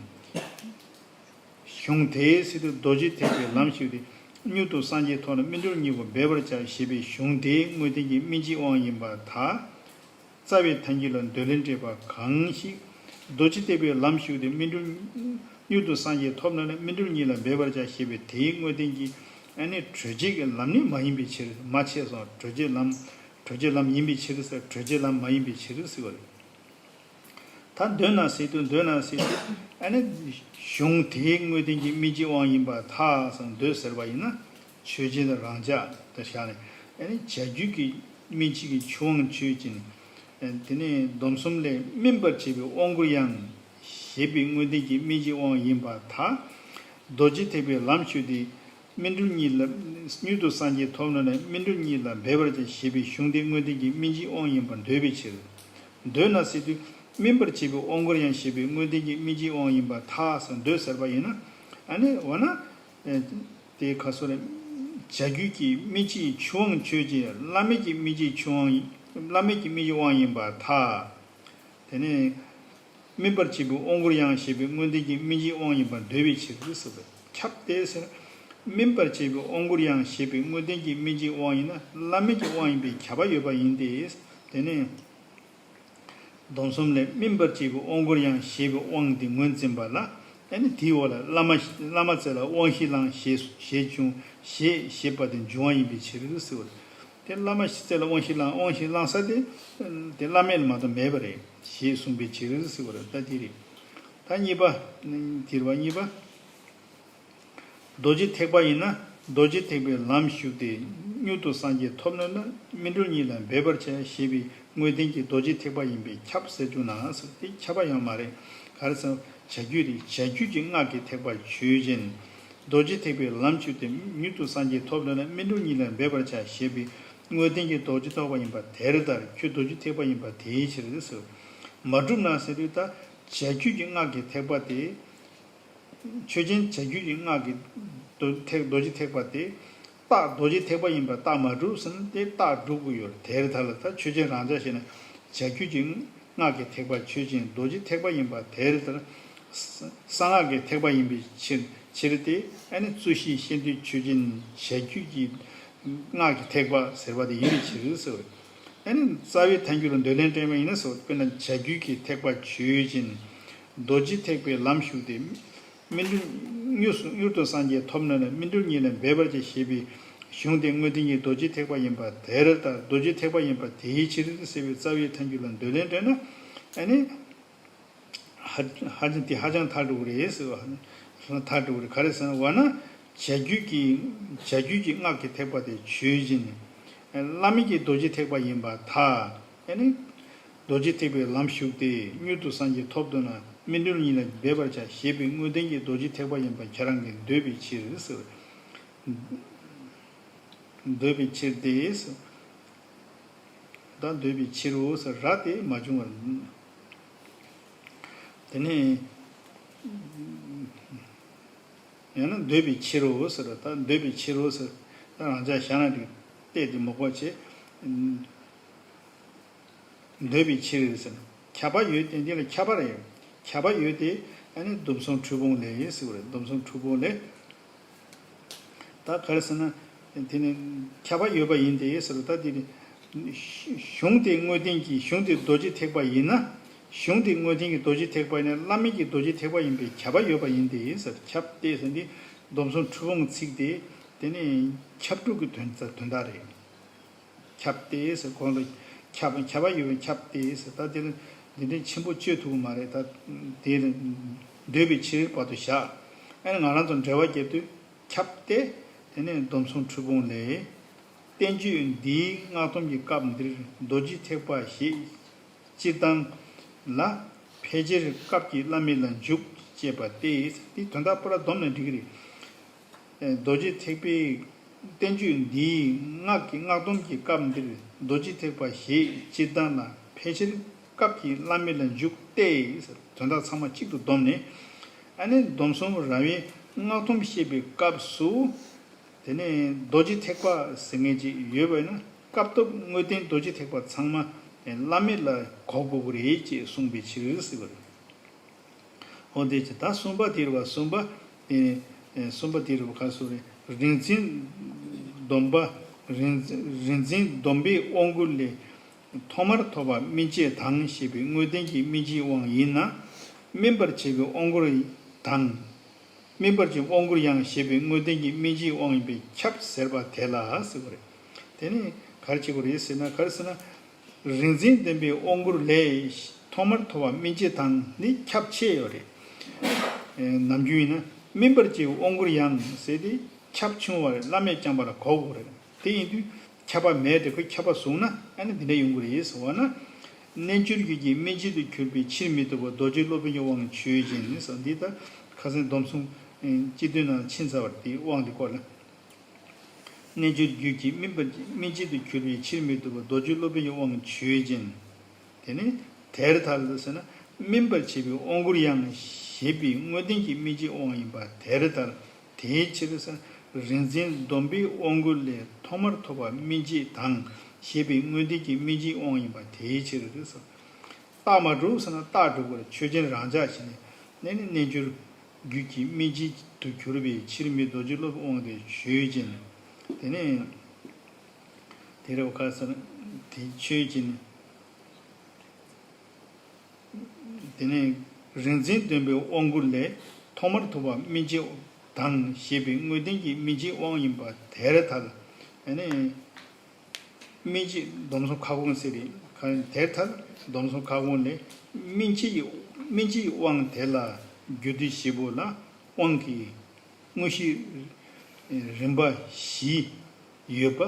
གཞུང་དེའི་ཚིག་ཏུ་རྡོ་རྗེ་ཐེག་པའི་ལམ་ཞུགས་ཏེ། མྱུར་དུ་སངས་རྒྱས་ཐོབ་ན། སྨིན་གྲོལ་གཉིས་པོ་འབད་པར་བྱ། ཞེས་པའི་གཞུང་དེའི་དངོས་བསྟན་གྱི་སྨིན་བྱེད་དབང་ཡིན་པར་ཐལ། རྩ་བའི་ཐལ་འགྱུར་ལ་འདོད་ལན་སྤྲད་པ་གང་ཞིག་རྡོ་རྗེ་ཐེག་པའི་ལམ་ཞུགས་ཏེ། སྨིན་གྲོལ་མྱུར་དུ་སངས་རྒྱས་ཐོབ་ན་ནི། སྨིན་གྲོལ་གཉིས་ལ་འབད་པར་བྱ། ཞེས་པའི་དེའི་དངོས་བསྟན་གྱི་ཨ་ནི་གྲོལ་བྱེད་ཀྱི་ལམ་ནི་མ་ཡིན་པའི་ཕྱིར། མ་ཆད་སོང་། གྲོལ་བྱེད་ལམ། གྲོལ་བྱེད་ལམ་ཡིན་པའི་ཕྱིར་ཟེར། གྲོལ་བྱེད་ལམ་མ་ཡིན་པའི་ཕྱིར་ཟེར་བ་རེད། ད་འདོད་ན་ཟེར་དུས། འདོད་ན་ཟེར་དུས། ཨ་ནི་གཞུང་དེའི་དངོས་བསྟན་གྱི་སྨིན་བྱེད་དབང་ཡིན་པར་ཐལ་ཟེར། འདོད་ཟེར་བ་ཡིན་ན་ཆོས་ཅན་དང་རང་འཇགས་དུ་བཞག་ནས། ཨ་ནི་བྱ་རྒྱུད་ཀྱི་སྨིན་བྱེད་ཀྱི་ཆོས་དབང་ཆོས་ཅན། དེ་ནས་སྡོམ་གསུམ་ལས། སྨིན་པར་བྱེད་པའི་དབང་བསྐུར་ཡང་། ཞེས་པའི་དངོས་བསྟན་གྱི་སྨིན་བྱེད་དབང་ཡིན་པར་ཐལ། རྡོ་རྗེ་ཐེག་པའི་ལམ་ཞུགས་ཏེ། སྨིན་གྲོལ་གཉིས་ལ། མྱུར་དུ་སངས་རྒྱས་ཐོབ་ན་ནི། སྨིན་གྲོལ་གཉིས་ལ་འབད་པར་བྱ། ཞེས་པའི་གཞུང་དེ་དངོས་བསྟན་གྱི་སྨིན་བྱེད་དབང་ཡིན་པར་འདོད་པའི་ཕྱིར། འདོད་ན་ཟེར་དུས། སྨིན་པར་བྱེད་པའི་དབང་བསྐུར་ཡང་། ཞེས་པའི་དངོས་བསྟན་གྱི་སྨིན་བྱེད་དབང་ཡིན་པར་ཐལ་ཟེར། འདོད་ཟེར་བ་ཡིན་ན། ཨ་ནི་འོ་ན། ཨེ། དེ་ག་སོ་རེད། བྱ་རྒྱུད་ཀྱི་སྨིན་བྱེད་ཆོས་དབང་ཆོས་ཅན། བླ་མེད་ཀྱི་སྨིན་བྱེད་ཆོས་དབང་། བླ་མེད་ཀྱི་སྨིན་བྱེད་དབང་ཡིན་པར་ཐལ། དེ་ནས། སྨིན་པར་བྱེད་པའི་དབང་བསྐུར་ཡང་། ཞེས་པའི་དངོས་བསྟན་གྱི་སྨིན་བྱེད་དབང་ཡིན་པར་འདོད་པའི་ཕྱིར་ཟེར་བས། ཁྱབ་སྟེ་ཟེར། སྨིན་པར་བྱེད་པའི་དབང་བསྐུར་ཡང་། ཞེས་པའི་དངོས་བསྟན་གྱི་སྨིན་བྱེད་དབང་ཡིན་ན། བླ་མེད་ཀྱི་དབང་ཡིན་པས་ཁྱབ་པ་ཡོད་པ་ཡིན་ཏེ། དེ་ནས། སྡོམ་གསུམ་ལས། སྨིན་པར་བྱེད་པའི་དབང་བསྐུར་ཡང་། ཞེས་པའི་དབང་དེ་ངོས་འཛིན་པ་ལ། ཨ་ནི་དེའི་འོག་ལ། བླ་མ་བླ་མ་རྩེ་ལ་དབང་བཞི་བླངས། ཞེས་ཞེས་བྱུང་། ཞེས་ཞེས་པ་དེ་འབྱུང་བ་ཡིན་པའི་ཕྱིར་ཟེར་བ། དེ་བླ་མ་རྩེ་ལ་དབང་བཞི་བླངས། དབང་བཞི་བླངས་ས་དེ། དེ་བླ་མེད་ལ་མ་གཏོགས་མེད་པ་རེད། ཞེས་གསུངས་པའི་ཕྱིར་ཟེར་བ་རེད། ད་དེ་རེད། ད་གཉིས་པ། དེར་བ་གཉིས་པ། རྡོ་རྗེ་ཐེག་པ་ཡིན་ན། རྡོ་རྗེ་ཐེག་པའི་ལམ་ཞུགས་ཏེ། མྱུར་དུ་སངས་རྒྱས་ཐོབ་ནུས་ན། སྨིན་གྲོལ་གཉིས་ལ་འབད་པར་བྱ། ཞེས་པའི་དངོས་བསྟན་གྱི་རྡོ་རྗེ་ཐེག་པ་ཡིན་པས་ཁྱབ་ཟེར་བཅུག་ན་ཟེར། དེ་ཁྱབ་པ་ཡང་མ་རེད། ག་རེ་ཟེར་ན། བྱ་རྒྱུད་རེད། བྱ་རྒྱུད་ཀྱི་སྔགས་ཀྱི་ཐེག་པ་ཆོས་ཅན། རྡོ་རྗེ་ཐེག་པའི་ལམ་ཞུགས་ཏེ། མྱུར་དུ་སངས་རྒྱས་ཐོབ་ནུས་ན། སྨིན་གྲོལ་གཉིས་ལ་འབད་པར་བྱ། ཞེས་པའི་དངོས་བསྟན་གྱི་རྡོ་རྗེ་ཐེག་པ་ཡིན་པ་དེར་ཐལ། ཁྱོད་རྡོ་རྗེ་ཐེག་པ་ཡིན་པ་དེའི་ཕྱིར་ཟེར། མ་གྲུབ་ན་ཟེར་དུས། ད་བྱ་རྒྱུད་ཀྱི་སྔགས་ཀྱི་ཐེག་པ་དེ། ཆོས་ཅན། བྱ་རྒྱུད་ཀྱི་སྔགས་ཀྱི་རྡོ་ཐེག་རྡོ་རྗེ་ཐེག་པ་དེ། རྟགས་རྡོ་རྗེ་ཐེག་པ་ཡིན་པ་རྟགས་མ་གྲུབ་ཟེར་ན། དེ་རྟགས་སྒྲུབ་དགོས་ཡོད་རེད། དེར་ཐལ། ད་ཆོས་ཅན་རང་འཇགས་བྱས་ན། བྱ་རྒྱུད་ཀྱི་སྔགས་ཀྱི་ཐེག་པ་ཆོས་ཅན། རྡོ་རྗེ་ཐེག་པ་ཡིན་པ་དེར་ཐལ། གསང་སྔགས་ཀྱི་ཐེག་པ་ཡིན་པའི་ཕྱིར། ཕྱིར་ཏེ། ཨ་ནི་བརྩོན་ཤེས་ཤེས་འདོད་ཆོས་ཅན། བྱ་རྒྱུད་ཀྱི་སྔགས་ཀྱི་ཐེག་པ་ཟེར་བ་དེ་ཡིན་པའི་ཕྱིར་ཟེར་བས། ཨ་ནི་རྩ་བའི་ཐལ་འགྱུར་ལ་འདོད་ལན་སྤྲད་པ་ཡིན་ན་ཟེར་བ། དཔེར་ན་བྱ་རྒྱུད་ཀྱི་ཐེག་པ་ཆོས་ཅན། རྡོ་རྗེ་ཐེག་པའི་ལམ་ཞུགས་ཏེ། སྨིན་གྲོལ་མྱུར་སུ་མྱུར་དུ་སངས་རྒྱས་ཐོབ་ནུས་ན། སྨིན་གྲོལ་གཉིས་ལ་འབད་པར་བྱ། ཞེས་པའི་གཞུང་དེ་དངོས་བསྟན་གྱི་རྡོ་རྗེ་ཐེག་པ་ཡིན་པ་དེར་ཐལ། རྡོ་རྗེ་ཐེག་པ་ཡིན་པ་དེའི་ཕྱིར་ཟེར་བའི་རྩ་བའི་ཐལ་འགྱུར་ལ་འདོད་ལན་སྤྲད་ན། ཨ་ནི། ཧ་ཧ་ཅང་དེ་ཧ་ཅང་ཐལ་འགྲོ་གི་རེད་ཟེར་བ། ཐལ་འགྲོ་གི་རེད། ག་རེ་ཟེར་ན། འོ་ན། བྱ་རྒྱུད་ཀྱི་བྱ་རྒྱུད་ཀྱི་སྔགས་ཀྱི་ཐེག་པ་དེ་ཆོས་ཅན། བླ་མེད་ཀྱི་རྡོ་རྗེ་ཐེག་པ་ཡིན་པར་ཐལ། ཨ་ནི། རྡོ་རྗེ་ཐེག་པའི་ལམ་ཞུགས་ཏེ། མྱུར་དུ་སངས་རྒྱས་ཐོབ་འདོད་ན། སྨིན་གྲོལ་གཉིས་ལ་འབད་པར་བྱ། ཞེས་པའི་དངོས་བསྟན་གྱི་རྡོ་རྗེ་ཐེག་པ་ཡིན་པ་ཁྱེད་རང་གིས་འདོད་པའི་ཕྱིར་ཟེར། འདོད་པའི་ཕྱིར་ཏེ། ད་འདོད་པའི་ཕྱིར་རོ་ཟེར་ར་དེ་མ་བྱུང་བར། དེ་ནས་ཡང་ན་འདོད་པའི་ཕྱིར་རོ་ཟེར། ད་འདོད་པའི་ཕྱིར་རོ་ཟེར། ད་རང་ཅག་གཞན་ལ་དེ་བལྟས་ཏེ་མ་གོ་བྱེད། འདོད་པའི་ཕྱིར་ཟེར་ན་ཁྱབ་པ་ཡོད་དེ། འདི་ལ་ཁྱབ་པ་རེད། ཁྱབ་པ་ཡོད་དེ། ཨ་ནི་སྡོམ་གསུམ་འཁྲུལ་སྤོང་ལས་ཟེར་བ་རེད། སྡོམ་གསུམ་འཁྲུལ་སྤོང་ལས། ད་ག་རེ་ཟེར་ན། དེ་ནི་ཁྱབ་པ་ཡོད་པ་ཡིན་ཏེ་ཟེར་བ། ད་དེ་ནི་གཞུང་དེ་དངོས་བསྟན་གྱི་གཞུང་དེ་རྡོ་རྗེ་ཐེག་པ་ཡིན་ན། གཞུང་དེ་དངོས་བསྟན་གྱི་རྡོ་རྗེ་ཐེག་པ་ཡིན་ན། བླ་མེད་ཀྱི་རྡོ་རྗེ་ཐེག་པ་ཡིན་པས་ཁྱབ་པ་ཡོད་པ་ཡིན་ཏེ་ཟེར། ཁྱབ་སྟེ་ཟེར་འདི་སྡོམ་གསུམ་འཁྲུལ་སྤོང་ཚིག་དེ། དེ་ནི་ཁྱབ་འཁྲུལ་གྱི་དོན་དོན་དག་རེད། ཁྱབ་སྟེ་ཟེར། གོང་ལ་ཁྱབ་ཁྱབ་པ་ཡོད་པས་ཁྱབ་སྟེ་ཟེར། ད་དེ་ལ་འདི་འདྲའི་ཆེན་པོ་བཅོས་ཐུབ་ཀྱི་མ་རེད། ད་དེ་ལ་འདོད་པའི་ཕྱིར་བར་དུ་བཞག་ཨ་ནི་ང་རང་ཚོ་འགྲེལ་པ་བརྒྱབ་དུས་ཁྱབ་སྟེ། དེ་ནས་སྡོམ་གསུམ་འཁྲུལ་སྤོང་ལས། བསྟན་བཅོས་འདིའི་སྔགས་སྡོམ་གྱི་སྐབས་འདིར་རྡོ་རྗེ་ཐེག་པ་ཞེས་སྤྱིར་བཏང་ལ། ཕལ་ཆེར་སྐབས་ཀྱི་བླ་མེད་ལ་འཇུག་ཅེས་པ་སྟེ། འདི་དོན་དག་པུ་ར་བསྡོམས་ནས་འགྲིག་གི་རེད། རྡོ་རྗེ་ཐེག་པའི་བསྟན་བཅོས་འདིའི་སྔགས་ཀྱི་སྔགས་སྡོམ་གྱི་སྐབས་འདིར་རྡོ་རྗེ་ཐེག་པ་ཞེས་སྤྱིར་བཏང་ལ། ཕལ་ཆེར་སྐབས་ཀྱི་བླ་མེད་ལ་འཇུག་སྟེ། དོན་དག་ཚང་མ་གཅིག་ཏུ་བསྡོམས་ནས། ཨ་ནི་སྡོམ་གསུམ་ར་བའི་སྔགས་སྡོམ་བཤད་པའི་སྐབས་སུ། དེ་ནས་རྡོ་རྗེ་ཐེག་པ་ཟེར་མཁན་ཅིག་ཡོད་པ་ཡིན་ན། སྐབས་སྟོབས་དངོས་བསྟན་རྡོ་རྗེ་ཐེག་པ་ཚང་མ་བླ་མེད་ལ་གོ་དགོས་ཀྱི་རེད་ཅེས་གསུངས་པའི་ཕྱིར་ཟེར་བ་རེད། འོ་དེ་ཅི། ད་གསུམ་པ་དེ་རེད་བ། གསུམ་པ། ཨེ་ཨེ་གསུམ་པ་དེ་རེད་བ། ག་སོ་རེད། རིག་འཛིན་སྡོམ་པ། རིག་རིག་འཛིན་སྡོམ་པའི་དབང་བསྐུར་ལས། ཐོག་མར་ཐོབ་པ་སྨིན་བྱེད་དང་ཞེས་པའི་དངོས་བསྟན་གྱི་སྨིན་བྱེད་དབང་ཡིན་ན། སྨིན་པར་བྱེད་པའི་དབང་བསྐུར་དང་། སྨིན་པར་བྱེད་དབང་བསྐུར་ཡང་ཞེས་པའི་དངོས་བསྟན་གྱི་སྨིན་བྱེད་དབང་ཡིན་པས་ཁྱབ་ཟེར་བ་དེ་ལ་ཟེར་བ་རེད། དེ་ནི་ག་རེ་བྱེད་དགོས་རེད་ཟེར་ན། ག་རེ་ཟེར་ན། རིག་འཛིན་སྡོམ་པའི་དབང་བསྐུར་ལས། ཐོག་མར་ཐོབ་པ་སྨིན་བྱེད་དང་ནི་ཁྱབ་ཆེ་ཡོད་རེད། ཨེ་ནམ་རྒྱུན་ཡིན་ན་སྨིན་པར་བྱེད་དབང་བསྐུར་ཡང་ཟེར་ཏེ་ཁྱབ་ཆུང་བར་བླ་མེད་རྐྱང་པ་ལ་གོ་དགོས་རེད། དེ་ཡིན་དུས་ཁྱབ་པ་མེད་དེ། ཁོས་ཁྱབ་པ་བཟུང་ན་ཨ་ནི་འདི་འདྲ་ཡོང་གི་རེད་ཟེར་བ་ན། རྣལ་འབྱོར་རྒྱུད་ཀྱི་སྨིན་བྱེད་དུ་གྱུར་པའི་ཕྱིར་མི་ལྡོག་པ་རྡོ་རྗེ་སློབ་དཔོན་གྱི་དབང་ཆོས་ཅན་ནི་ཟེར། འདི་ལྟར་ཁ་སང་སྡོམ་གསུམ་སྤྱི་དོན་ནང་ཕྱིན་ཚར་བ་རེད། དེའི་དབང་དེ་སྐོར་ལ། རྣལ་འབྱོར་རྒྱུད་ཀྱི་སྨིན་པ་སྨིན་བྱེད་དུ་གྱུར་པའི་ཕྱིར་མི་ལྡོག་པ་རྡོ་རྗེ་སློབ་དཔོན་གྱི་དབང་ཆོས་ཅན། དེ་ནི་དེར་ཐལ་ཟེར་ན། སྨིན་པར་བྱེད་པའི་དབང་བསྐུར་ཡང་ཞེས་པའི་དངོས་བསྟན་གྱི་སྨིན་བྱེད་དབང་ཡིན་པ་དེར་ཐལ། དེའི་ཕྱིར་ཟེར། རིག་འཛིན་སྡོམ་པའི་དབང་བསྐུར་ལས། ཐོག་མར་ཐོབ་པ་སྨིན་བྱེད་དང་ཞེས་པའི་དངོས་བསྟན་གྱི་སྨིན་བྱེད་དབང་ཡིན་པ་དེའི་ཕྱིར་ཟེར། རྟགས་མ་གྲུབ་ཟེར་ན་རྟགས་གྲུབ་པར་ཆོས་ཅན་རང་ཆ་ཞིག་ནས་ནི་རྣལ་འབྱོར་རྒྱུད་ཀྱི་སྨིན་བྱེད་དུ་གྱུར་པའི་ཕྱིར་མི་ལྡོག་རྡོ་རྗེ་སློབ་དབང་དེ་ཆོས་ཅན། དེ་ནས་དེ་རེད་བ། ཁ་སང་དེ་ཆོས་ཅན། དེ་ནས་རིག་འཛིན་སྡོམ་པའི་དབང་བསྐུར་ལས། ཐོག་མར་ཐོབ་པ་སྨིན་བྱེད་དང་ཞེས་པའི་དངོས་བསྟན་གྱི་སྨིན་བྱེད་དབང་ཡིན་པ་དེར་ཐལ། དེ་ནས། སྨིན་བྱེད་སྡོམ་གསུམ་ཁ་སྐོང་ཟེར་རེད། གང་དེར་ཐལ། སྡོམ་གསུམ་ཁ་སྐོང་ལས། སྨིན་བྱེད་སྨིན་བྱེད་དབང་དེ་ལ་རྒྱུད་སྡེ་བཞི་པོ་ལ་དབང་གི་དངོས་གཞི་རིམ་པ་བཞི་ཡོད་པ་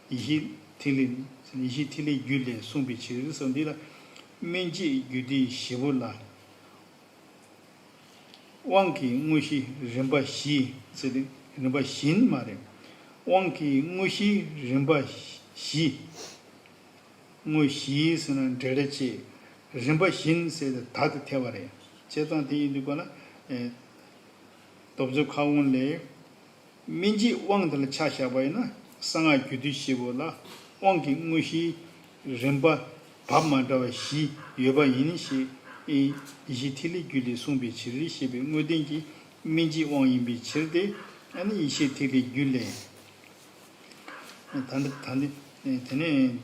ཡེ་ཤེས་ཐིག་ལེ་ཡེ་ཤེས་ཐིག་ལེའི་རྒྱུད་ལས་གསུངས་པའི་ཕྱིར་ཟེར། འདི་ལ་སྨིན་བྱེད་རྒྱུད་སྡེ་བཞི་པོ་ལ། དབང་གི་དངོས་གཞི་རིམ་པ་བཞི་ཟེར་ཏེ། རིམ་པ་བཞི་ནི་མ་རེད། དབང་གི་དངོས་གཞི་རིམ་པ་བཞི། དངོས་གཞི་ཟེར་ན་འབྲེལ་སྒྲ་བཅས། རིམ་པ་བཞི་ཟེར་ཏེ་ད་དེ་ཐལ་བ་རེད། བྱས་ཙང་དེ་ཡིན་དུས་ག་ལ། ཨེ། སྡོམ་གསུམ་ཁ་སྐོང་ལས། སྨིན་བྱེད་དབང་དེ་ལ་ཆ་བཞག་པ་ཡིན་ན། གསང་སྔགས་རྒྱུད་སྡེ་བཞི་པོ་ལ་དབང་གི་དངོས་གཞིའི་རིམ་པ་བབ་མ་འདྲ་བ་བཞི་ཡོད་པ་ཡིན་ཞེས། ཡེ་ཤེས་ཐིག་ལེའི་རྒྱུད་ལས་གསུངས་པའི་ཕྱིར་ཞེས་པའི་དངོས་བསྟན་གྱི་སྨིན་བྱེད་དབང་ཡིན་པའི་ཕྱིར་ཏེ། ཨ་ནི་ཡེ་ཤེས་ཐིག་ལེའི་རྒྱུད་ལས། ད་འདི་ད་འདི་དེ་ནས་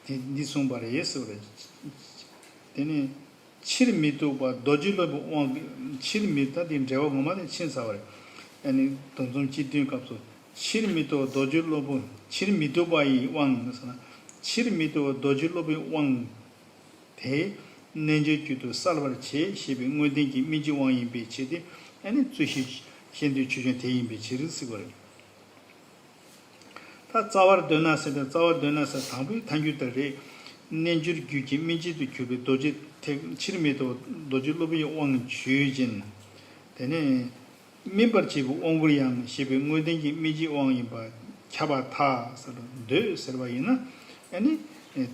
དེ་འདི་གསུངས་པ་རེད་ཟེར་བ་རེད། དེ་ནས། ཕྱིར་མི་ལྡོག་པ་རྡོ་རྗེ་སློབ་དཔོན་དབང་གི། ཕྱིར་མི། ད་དེ་འགྲེལ་པ་ངོ་མ་དེ་ཕྱིན་ཚར་བ་རེད། ཨ་ནི་སྡོམ་གསུམ་སྤྱི་དོན་སྐབས་སུ། ཕྱིར་མི་ལྡོག་རྡོ་རྗེ་སློབ་དཔོན། ཕྱིར་མི་ལྡོག་པ་ཡི་དབང་ཟེར་ན། ཕྱིར་མི་ལྡོག་པ་རྡོ་རྗེ་སློབ་དཔོན་དབང་དེ་རྣལ་འབྱོར་རྒྱུད་དུ་གསལ་བར་བྱེད་ཞེས་པའི་དངོས་བསྟན་གྱི་སྨིན་བྱེད་དབང་ཡིན་པའི་ཕྱིར་ཏེ། ཨ་ནི་རྩོད་གཞི་ཤེས་འདོད་ཆོས་ཅན་དེ་ཡིན་པའི་ཕྱིར་ཟེར་བ་རེད། ད་རྩ་བར་འདོད་ན་ཟེར་ཏེ། རྩ་བར་འདོད་ན་ཟེར་དང་པོའི་ཐལ་འགྱུར་དེ་རེད། རྣལ་འབྱོར་རྒྱུད་ཀྱི་སྨིན་བྱེད་དུ་གྱུར་པའི་རྡོ་རྗེ་ཐེག་ཕྱིར་མི་ལྡོག་རྡོ་རྗེ་སློབ་དཔོན་དབང་ཆོས་ཅན། དེ་ནས་སྨིན་པར་བྱེད་པའི་དབང་བསྐུར་ཡང་ཞེས་པའི་དངོས་བསྟན་གྱི་སྨིན་བྱེད་དབང་ཡིན་པ་ ཁྱབ་པར་ཐལ་ཟེར་རོ། འདོད་ཟེར་བ་ཡིན་ན། ཨ་ནི།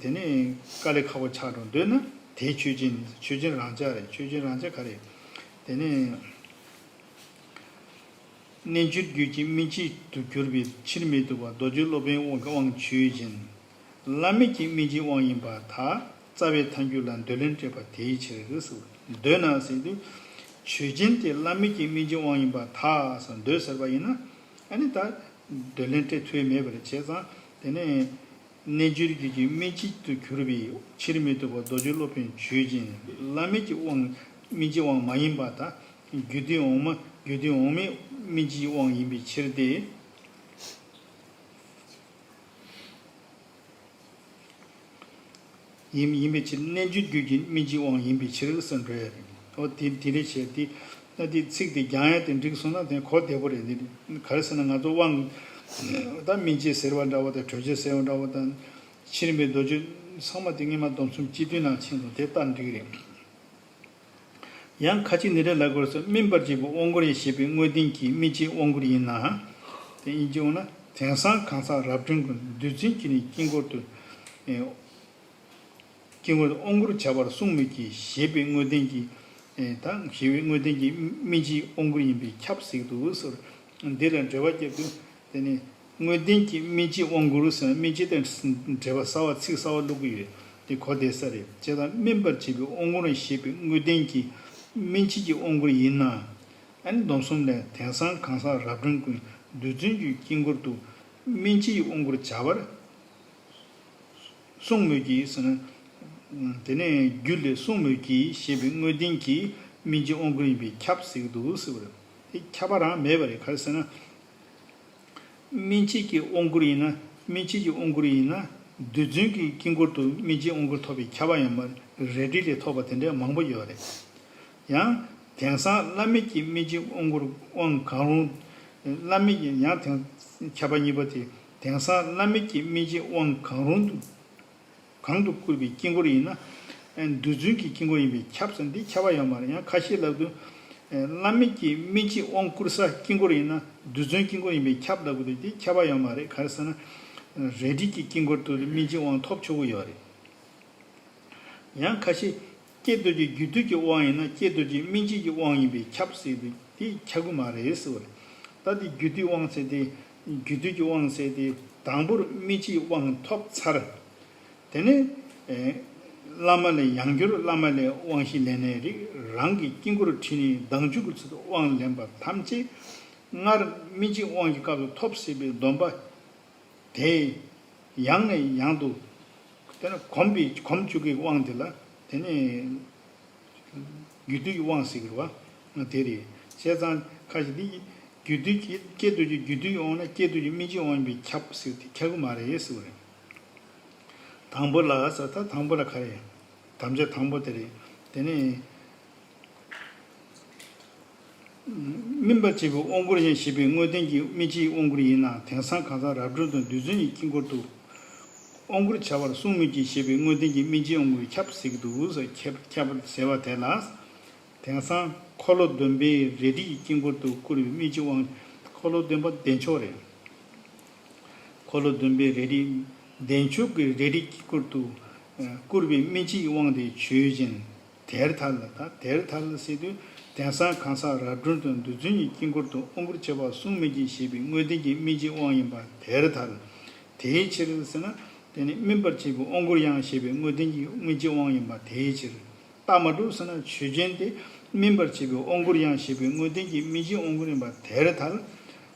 དེ་ནི་དཀའ་ལས་ཁག་པོ་ཆགས་འགྲོ། འདོད་ན་དེ་ཆོས་ཅན། ཆོས་ཅན་རང་ཅག་རེད། ཆོས་ཅན་རང་ཅག་ག་རེ། དེ་ནི། རྣལ་འབྱོར་རྒྱུད་ཀྱི་སྨིན་བྱེད་དུ་གྱུར་པའི་ཕྱིར་མི་སྡུག་པ་རྡོ་རྗེ་སློབ་དཔོན་དབང་དབང་ཆོས་ཅན། བླ་མེད་ཀྱི་སྨིན་བྱེད་དབང་ཡིན་པར་ཐལ། རྩ་བའི་ཐལ་འགྱུར་ལ་འདོད་ལན་སྤྲད་པ་དེའི་ཕྱིར་ཟེར། འདོད་ན་ཟེར་དུས། ཆོས་ཅན་དེ་བླ་མེད་ཀྱི་སྨིན་བྱེད་དབང་ཡིན་པར་ཐལ་ཟེར། འདོད་ཟེར་བ་ཡིན་ན། ཨ་ནི་ད་འདོད་ལན་སྤྲད་ཐུབ་ཡ་མེད་པ་རེད། བྱས་ཙང་དེ་ནས། རྣལ་འབྱོར་རྒྱུད་ཀྱི་སྨིན་བྱེད་དུ་གྱུར་པའི་ཕྱིར་མི་སྡུག་པ་རྡོ་རྗེ་སློབ་དཔོན་ཆོས་ཅན། བླ་མེད་ཀྱི་དབང་སྨིན་བྱེད་དབང་མ་ཡིན་པར་ཐལ། རྒྱུད་སྡེ་འོག་མ། རྒྱུད་སྡེ་འོག་མའི་སྨིན་བྱེད་དབང་ཡིན་པའི་ཕྱིར་ཏེ། ཡིན། ཡིན་པའི་ཕྱིར། རྣལ་འབྱོར་རྒྱུད་ཀྱི་སྨིན་བྱེད་དབང་ཡིན་པའི་ཕྱིར་ཟེར་འགྲོ་ཡ་རེད། འོ་དེ་དེ་རེད་བྱས་ཏེ། ད་དེ་ཚིག་དེ་རྒྱང་ཡ་དེ་འགྲིག་སོང་ན་དེ་གོ་བདེ་པོ་རེད། འདི་ག་རེ་ཟེར་ན། ང་ཚོ་དབང་ད་སྨིན་བྱེད་ཟེར་བ་འདྲ་བོ་དང་། གྲོལ་བྱེད་ཟེར་བ་འདྲ་བོ་དང་། ཕྱིར་མི་སྡུག་པ་ཚང་མ་དེ་སྔོན་མ་སྡོམ་གསུམ་སྤྱི་དོན་ནང་ཕྱིན་སོང་། དེ་ལྟར་འགྲིག་རེད། ཡང་ཁ་ཅིག་ནི་རེ་ལབ་དགོས་སོ། སྨིན་པར་བྱེད་པའི་དབང་བསྐུར་ཡིན་ཞེས་པའི་དངོས་བསྟན་གྱི་སྨིན་བྱེད་དབང་བསྐུར་ཡིན་ན། དེ་ཡིན་གྱི་འོང་ན། དེང་སང་གང་ཟག་རབ་བྱུང་གི་རྡུལ་ཚོན་གྱི་ནི་དཀྱིལ་འཁོར་དུ། ཨེ། དཀྱིལ་འཁོར་དབང་བསྐུར་བྱ་བར་གསུངས་མོད་ཀྱི་ཞེས་པའི་དངོས་བསྟན་གྱི། ཨེ། ད་ཞེས་པའི་དངོས་བསྟན་གྱི་སྨིན་བྱེད་དབང་བསྐུར་ཡིན་པས་ཁྱབ་ཟེར་གྱི་འདུག་ཟེར། འདི་ལ་འགྲེལ་པ་བརྒྱབ་དུས། དེ་ནི་དངོས་བསྟན་གྱི་སྨིན་བྱེད་དབང་བསྐུར་ཟེར་ན། སྨིན་བྱེད་དང་འབྲེལ་བ་གསར་བ། ཚིག་གསར་བ་བླུག་གི་ཡོད། དེ་གོ་བདེ་ས་རེད། བྱས་ཙང་སྨིན་པར་བྱེད་པའི་དབང་བསྐུར་ཞེས་པའི་དངོས་བསྟན་གྱི་སྨིན་བྱེད་ཀྱི་དབང་བསྐུར་ཡིན་ན། ཨ་ནི་སྡོམ་གསུམ་ལས། དེང་སང་གང་ཟག་རབ་བྱུང་གི་རྡུལ་ཚོན་གྱི་དཀྱིལ་འཁོར་དུ་སྨིན་བྱེད་ཀྱི་དབང་བསྐུར་བྱ་བར་གསུངས་མོད་ཀྱི་ཟེར་ན། དེ་ནས་རྒྱུད་ལས་གསུངས་མོད་ཀྱི་ཞེས་པའི་དངོས་བསྟན་གྱི་སྨིན་བྱེད་དབང་བསྐུར་ཡིན་པས་ཁྱབ་ཟེར་གྱི་འདུག་ཟེར་བ་རེད། དེ་ཁྱབ་པ་རང་མེད་པ་རེད། ག་རེ་ཟེར་ན། སྨིན་བྱེད་ཀྱི་དབང་བསྐུར་ཡིན་ན། སྨིན་བྱེད་ཀྱི་དབང་བསྐུར་ཡིན་ན། རྡུལ་ཚོན་གྱི་དཀྱིལ་འཁོར་དུ་སྨིན་བྱེད་དབང་བསྐུར་ཐོབ་པའི་ཁྱབ་པ་ཡོད་མ་རེད། རས་བྲིས་ལས་ཐོབ་པ་དེ་འདྲ་མང་པོ་ཡོད་རེད། ཡང་དེང་སང་བླ་མེད་ཀྱི་སྨིན་བྱེད་དབང་བསྐུར་དབང་གང་རུང་། བླ་མེད་ཀྱི། ཡང་དེང་ཁྱབ་པ་གཉིས་པ་དེ། དེང་སང་བླ་མེད་ཀྱི་སྨིན་བྱེད་དབང་གང་རུང་དུ། གང་དུ་བསྐུར་བའི་དཀྱིལ་འཁོར་ཡིན་ན། རྡུལ་ཚོན་གྱི་དཀྱིལ་འཁོར་ཡིན་པས་ཁྱབ་ཟེར། འདི་ཁྱབ་པ་ཡོད་མ་རེད། ཡང་ཁ་ཤས་ལབ་དུས། བླ་མེད་ཀྱི་སྨིན་བྱེད་དབང་བསྐུར་ས་དཀྱིལ་འཁོར་ཡིན་ན། རྡུལ་ཚོན་དཀྱིལ་འཁོར་ཡིན་པས་ཁྱབ་ལབ་དགོས་དུས། འདི་ཁྱབ་པ་ཡོད་མ་རེད། ག་རེ་ཟེར་ན། རས་བྲིས་ཀྱི་དཀྱིལ་འཁོར་དུ་སྨིན་བྱེད་དབང་ཐོབ་ཆོག་གི་ཡོད་རེད། ཡང་ཁ་ཤས། ཀྱེ་རྡོ་རྗེ་རྒྱུད་སྡེ་གི་དབང་ཡིན་ན། ཀྱེ་རྡོ་རྗེ་སྨིན་བྱེད་ཀྱི་དབང་ཡིན་པས་ཁྱབ་ཟེར་དུས། དེ་ཁྱབ་གི་མ་རེད་ཟེར་བ་རེད། ད་དེ་རྒྱུད་སྡེ་དབང་ཟེར་དེ། རྒྱུད་སྡེ་གི་དབང་ཟེར་དེ། དང་པོར་སྨིན་བྱེད་དབང་ཐོབ་ཚར། དེ་ནས། ཨེ། བླ་མ་ལས། ཡང་སྒྱུར་བླ་མ་ལས་དབང་བཞི་ལེན་ནའི་རིགས། རང་གི་དཀྱིལ་འཁོར་ཁྲིད་ནས་ལྡང་འཇུག་གི་ཚུལ་དུ་དབང་ལེན་པ་ཐམས་ཅད་སྔར་སྨིན་བྱེད་དབང་གི་སྐབས་སུ་ཐོབ་ཟིན་པའི་སྡོམ་པ། དེ་ཡང་ནས་ཡང་དུ། དེ་ནས་གོམས་པའི། གོམས་བཅུག་གི་དབང་དེ་ལ། དེ་ནས་རྒྱུད་སྡེ་གི་དབང་ཟེར་གྱི་རེད་པ། དེ་རེད། བྱས་ཙང་ཁ་ཅིག་འདི་རྒྱུད་སྡེ་གི། ཀྱེ་རྡོ་རྗེ་རྒྱུད་སྡེ་གི་དབང་ན། ཀྱེ་རྡོ་རྗེ་སྨིན་བྱེད་དབང་ཡིན་པས་ཁྱབ་ཟེར་དེ་ཁྱབ་གི་མ་རེད་ཟེར་བ་རེད། དང་པོ་ལ་ཟེར། ད་དང་པོ་ལ་ག་རེ། དམ་བཅའ་དང་པོ་དེ་རེད། དེ་ནས། སྨིན་པར་བྱེད་པའི་དབང་བསྐུར་ཡིན་ཞེས་པའི་དངོས་བསྟན་གྱི་སྨིན་བྱེད་དབང་བསྐུར་ཡིན་ན། དེང་སང་གང་ཟག་རབ་བྱུང་དུ་རྡུལ་ཚོན་གྱི་དཀྱིལ་འཁོར་དུ་དབང་བསྐུར་བྱ་བར་གསུངས་མོད་ཀྱི་ཞེས་པའི་དངོས་བསྟན་གྱི་སྨིན་བྱེད་དབང་བསྐུར་ཁྱབ་ཟེར་གྱི་འདུག་ཟེར། ཁྱབ། ཁྱབ་ཟེར་བ་དེ་ལ། དེང་སང་འཁོར་ལོ་བདུན་པའི་རས་བྲིས་ཀྱི་དཀྱིལ་འཁོར་དུ་བསྐུར་བའི་སྨིན་བྱེད་དབང་། འཁོར་ལོ་བདུན་པ་བདེ་མཆོག་རེད། འཁོར་ལོ་བདུན་པའི་རས་བྲིས། བདེ་མཆོག་གི་རས་བྲིས་དཀྱིལ་འཁོར་དུ། ཨ། བསྐུར་བའི་སྨིན་བྱེད་དབང་དེ་ཆོས་ཅན། དེར་ཐལ། ད་དེར་ཐལ་ཟེར་དུས། དེང་སང་གང་ཟག་རབ་བྱུང་དུ་རྡུལ་ཚོན་གྱི་དཀྱིལ་འཁོར་དུ་དབང་བསྐུར་བྱ་བར་གསུངས་མོད་ཀྱི་ཞེས་པའི་དངོས་བསྟན་གྱི་སྨིན་བྱེད་དབང་ཡིན་པ་དེར་ཐལ། དེའི་ཕྱིར་ཟེར་ན། དེ་ནི་སྨིན་པར་བྱེད་པའི་དབང་བསྐུར་ཡང་ཞེས་པའི་དངོས་བསྟན་གྱི་སྨིན་བྱེད་དབང་ཡིན་པ་དེའི་ཕྱིར། རྟགས་མ་གྲུབ་ཟེར་ན། ཆོས་ཅན་དེ་སྨིན་པར་བྱེད་པའི་དབང་བསྐུར་ཡང་ཞེས་པའི་དངོས་བསྟན་གྱི་སྨིན་བྱེད་དབང་བསྐུར་ཡིན་པ་དེར་ཐལ།